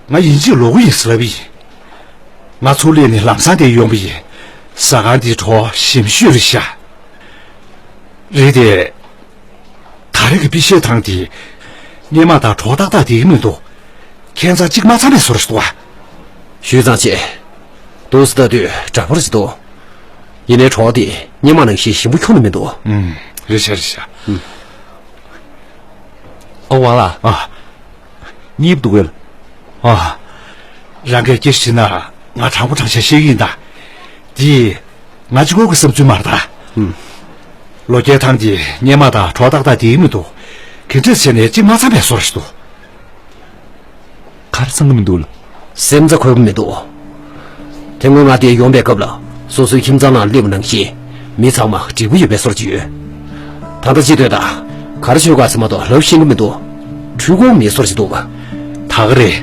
ང་ཡིན་གཅིག་ལོག་གི་ཡིན་ཟེར་ལབ་པ་ཡིན། ང་ཚུར་སླེབས་ནས་ལམ་སང་དེར་ཡོང་པ་ཡིན། ཟ་ཁང་འདིའི་གྲོགས་ཞིམ་ཤོས་རེད་ཤག། རེད་དེ། ད་རེས་ཀྱི་པི་ཤའི་ཐང་དེ། སྔོན་མ་དང་གྲོགས་ཏག་ཏག་བསྡད་ཀྱི་མི་འདུག། ཁྱད་མཚར་གཅིག་མ་ཚང་བའི་བཟོ་འདྲ་ཞིག་འདུག་ག། ཞུས་ཙང་བྱས། འདུག་སེ་ལྟ་དུས་འདྲ་པོ་རེད་འདུག། ཡིན་ནའི་གྲོགས་དེ་སྔོན་མ་ནང་བཞིན་ཞིམ་པོ་ཁྱོན་ནས་མི་འདུག། ཨུམ། རེད་ཤག། རེད་ཤག། ཨ། ཝང་ལགས། ཨ། གཉིད་འདུག་གས། ཨ། རང་གིས་སྐད་ཆ་དྲིས་ན་ང་དྲང་པོ་དྲང་བཞག་བཤད་ཀྱི་ཡིན་ད། འདི། ང་གཅིག་པོ་གི་བསམ་ཚུལ་མ་རེད་ད། ཨུམ། ལོ་བརྒྱའི་ཐང་འདི་སྔོན་མ་དང་གྲོགས་ཏག་ཏག་བསྡད་ཀྱི་མི་འདུག། ག་འདྲས་བྱས་ནས་གཅིག་མ་ཚང་བའི་བཟོ་འདྲ་ཞིག་འདུག། ག་རེ་ཚང་གི་མི་འདུག་ལགས། སེམས་རྩ་འཁོལ་གྱི་མི་འདུག། དེ་སྔོན་ང་འདིར་ཡོང་པའི་སྐབས་ལ་སོ་སོའི་ཁྱིམ་ཚང་ནང་སླེབས་པ་ནང་བཞིན་མི་ཚང་མ་འགྲིག་པོ་ཡོད་པའི་བཟོ་འདྲ་ཅིག་ཡོད། ད་ལྟ་ཅི་ལྟོས་དང་། ག་རེ་བྱེད་དགོས་ཟེར་མ་གཏོགས་ལབ་ཤེས་ཀྱི་མི་འདུག། འཕྲུལ་འཁོར་མེད་བཟོ་འདྲ་ཅིག་འདུག་ག། ད་ག་རེད།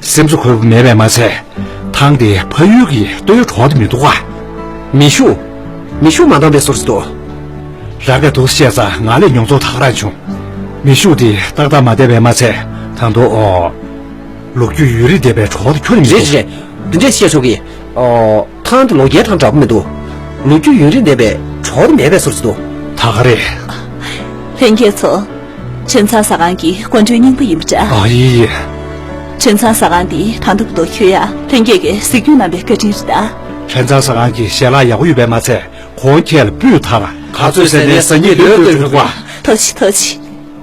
སེམས་རྩ་འཁོལ་པོ་མེད་པས་མ་ཚད། ཐང་དེ་ཕ་ཡུལ་གྱི་སྟོད་གྲོགས་དེ་མི་འདུག་ག། མེ་ཤུགས། མེ་ཤུགས་མ་འདང་བའི་བཟོ་འདྲ་ཅིག་འདུག། རང་གིས་འདུག་སེ་བཤད་ཙང་ང་ལ་མྱོང་ཚོར་ད་ག་རང་བྱུང་། མེ་ཤུགས་དེ་ཏག་ཏག་མ་བསྡད་པས་མ་ཚད། ད་དུང་། ཨོ། ལོ་རྒྱུས་ཡུན་རིང་ལྡན་པའི་གྲོགས་དེ་ཁྱོན་ནས་མི་འདུག། རེད་རེད། འདི་འདྲས་བཤད་ཆོག་གི། ཨོ། ཐང་དེ་ལོ་བརྒྱའི་ཐང་འདྲ་པོ་མི་འདུག། ལོ་རྒྱུས་ཡུན་རིང་ལྡན་པའི་གྲོགས་དེ་མེད་པའི་བཟོ་འདྲ་ཅིག་འདུག། ད་ག་རེད། ལྷན་རྒྱས་ཚོ། ཁྲོན་ཚང་ཟ་ཁང་གི་དཀོན་མཆོག་རྙིང་པ་ཡིན་པ་འདྲ། ཨ། ཡིན་ཡིན། ཁྲོན་ཚང་ཟ་ཁང་འདི་ད་ལྟ་བར་དུ་ཁྱོད་ཡ་ལྷན་རྒྱས་ཀྱིས་གཟིགས་སྐྱོང་གནང་བའི་བཀའ་དྲིན་རེད་ད། ཁྲོན་ཚང་ཟ་ཁང་གི་ཞལ་ལག་ཡག་པོ་ཡོད་པས་མ་ཚད། གོང་ཁྱེད་ལ་སྤུས་དག་ག་ཚོད་ཟེར་ནའི་ཟ་སྙིང་འདོད་འདོད་རེད་པ། ཐུགས་རྗེ་ཆེ། ཐུགས་རྗེ་ཆེ།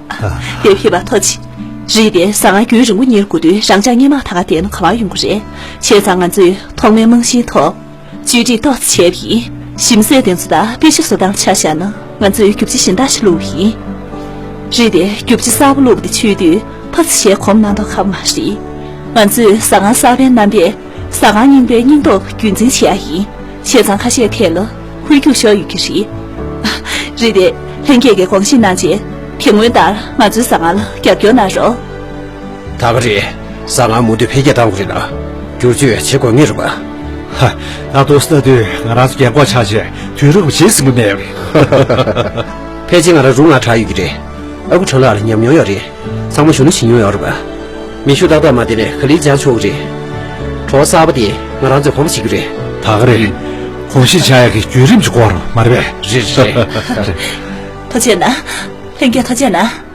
ཨ། དེར་ཕེབས་པར་ཐུགས་རྗེ་ཆེ། རེད་དེ། ཟ་ཁང་རྒྱུན་རིང་པོ་གཉེར་དགོས་དུས་རང་ཅག་སྔོན་མ་ད་ག་བསྡད་ན་ག་པར་ཡོང་གི་རེད། བྱས་ཙང་ང་ཚོས་ཐོག་མའི་རྨང་གཞིའི་ཐོག་བཅོས་སྒྲིག་ཏོག་ཙམ་བྱས་པ་ཡིན། ཞིམ་ཟས་དེ་ཚོ་དང་པེ་ཤ་བཟོ་སྟངས་ཆ་བཞག་ན་ང་ཚོས་རྒྱུ་ཆ་གཞན་དག་ཞིག་བླུགས་པ་ཡིན། རེད་དེ། རྒྱུ་ཆ་གསར་པ་བླུགས་པ་དེ་མཆོད་དུས་ཕར་ཚུར་ཞལ་གོམ་གནང་མདོག་ཁ་པོ་མ་རེད། ང་ཚོས་ཟ་ཁང་གསར་པའི་རྣམ་པས་ཟ་ཁང་རྙིང་པའི་སྙིང་སྟོབས་རྒྱུན་འཛིན་བྱེད་ཡ་ཡིན། བྱས་ཙང་ཁ་ཤས་ཐད་ལ་ཧུར་རྒྱུག་ཤོར་ཡོད་ཀྱི་རེད། རེད་དེ། ལྷན་རྒྱས་ཀྱིས་དགོངས་བཞེས་གནང་རྗེས་དེ་སྔོན་ལྟར་ང་ཚོའི་ཟ་ཁང་ལ་རྒྱབ་སྐྱོར་གནང་རོགས། ད་ག་རེད། ཟ་ཁང་མུ་མཐུད་འཕེལ་རྒྱས་གཏང་དགོས་རེད་ན། བསྒྱུར་བཅོས་བྱེད་དགོས་ངེས་རེད་པ། ཧ། ད་དུང་ལྟ་དུས་ང་རང་ཚོ་རྒན་གོག་ཆགས་བྱས་དུས་རབས་རྗེས་ཟིན་པ་མེད་རེད། ཕལ་ཆེར་ང་རང་རུ་ང་དྲག་ཡོད་ཀྱི་རེད། ཨ་ཁུ་དྲ་ལག་ལ་ཉམས་མྱོང་ཡོད་རེད། ཚང་མ་གཞོན་ནུ་བྱེད་མྱོང་ཡོད་རེད་པ། མེ་ཤུགས་ཏག་ཏག་མ་བསྟན་ནས་ག་ལེར་སྦྱང་ཆོག་གི་རེད། གྲོགས་གསར་པ་དེ་ང་རང་ཚོས་གོམ་པ་བྱེད་ཀྱི་རེད། ད་ག་རེད། གོམས་གཤིས་འཆང་ཡག་གི་བརྒྱུད་རིམ་ཅིག་དགོས་རེད་མ་རེད་པས། རེད་རེད། ཐུགས་རྗེ་གནང་། ལྷན་རྒྱས་ཐུགས་རྗེ་གནང་།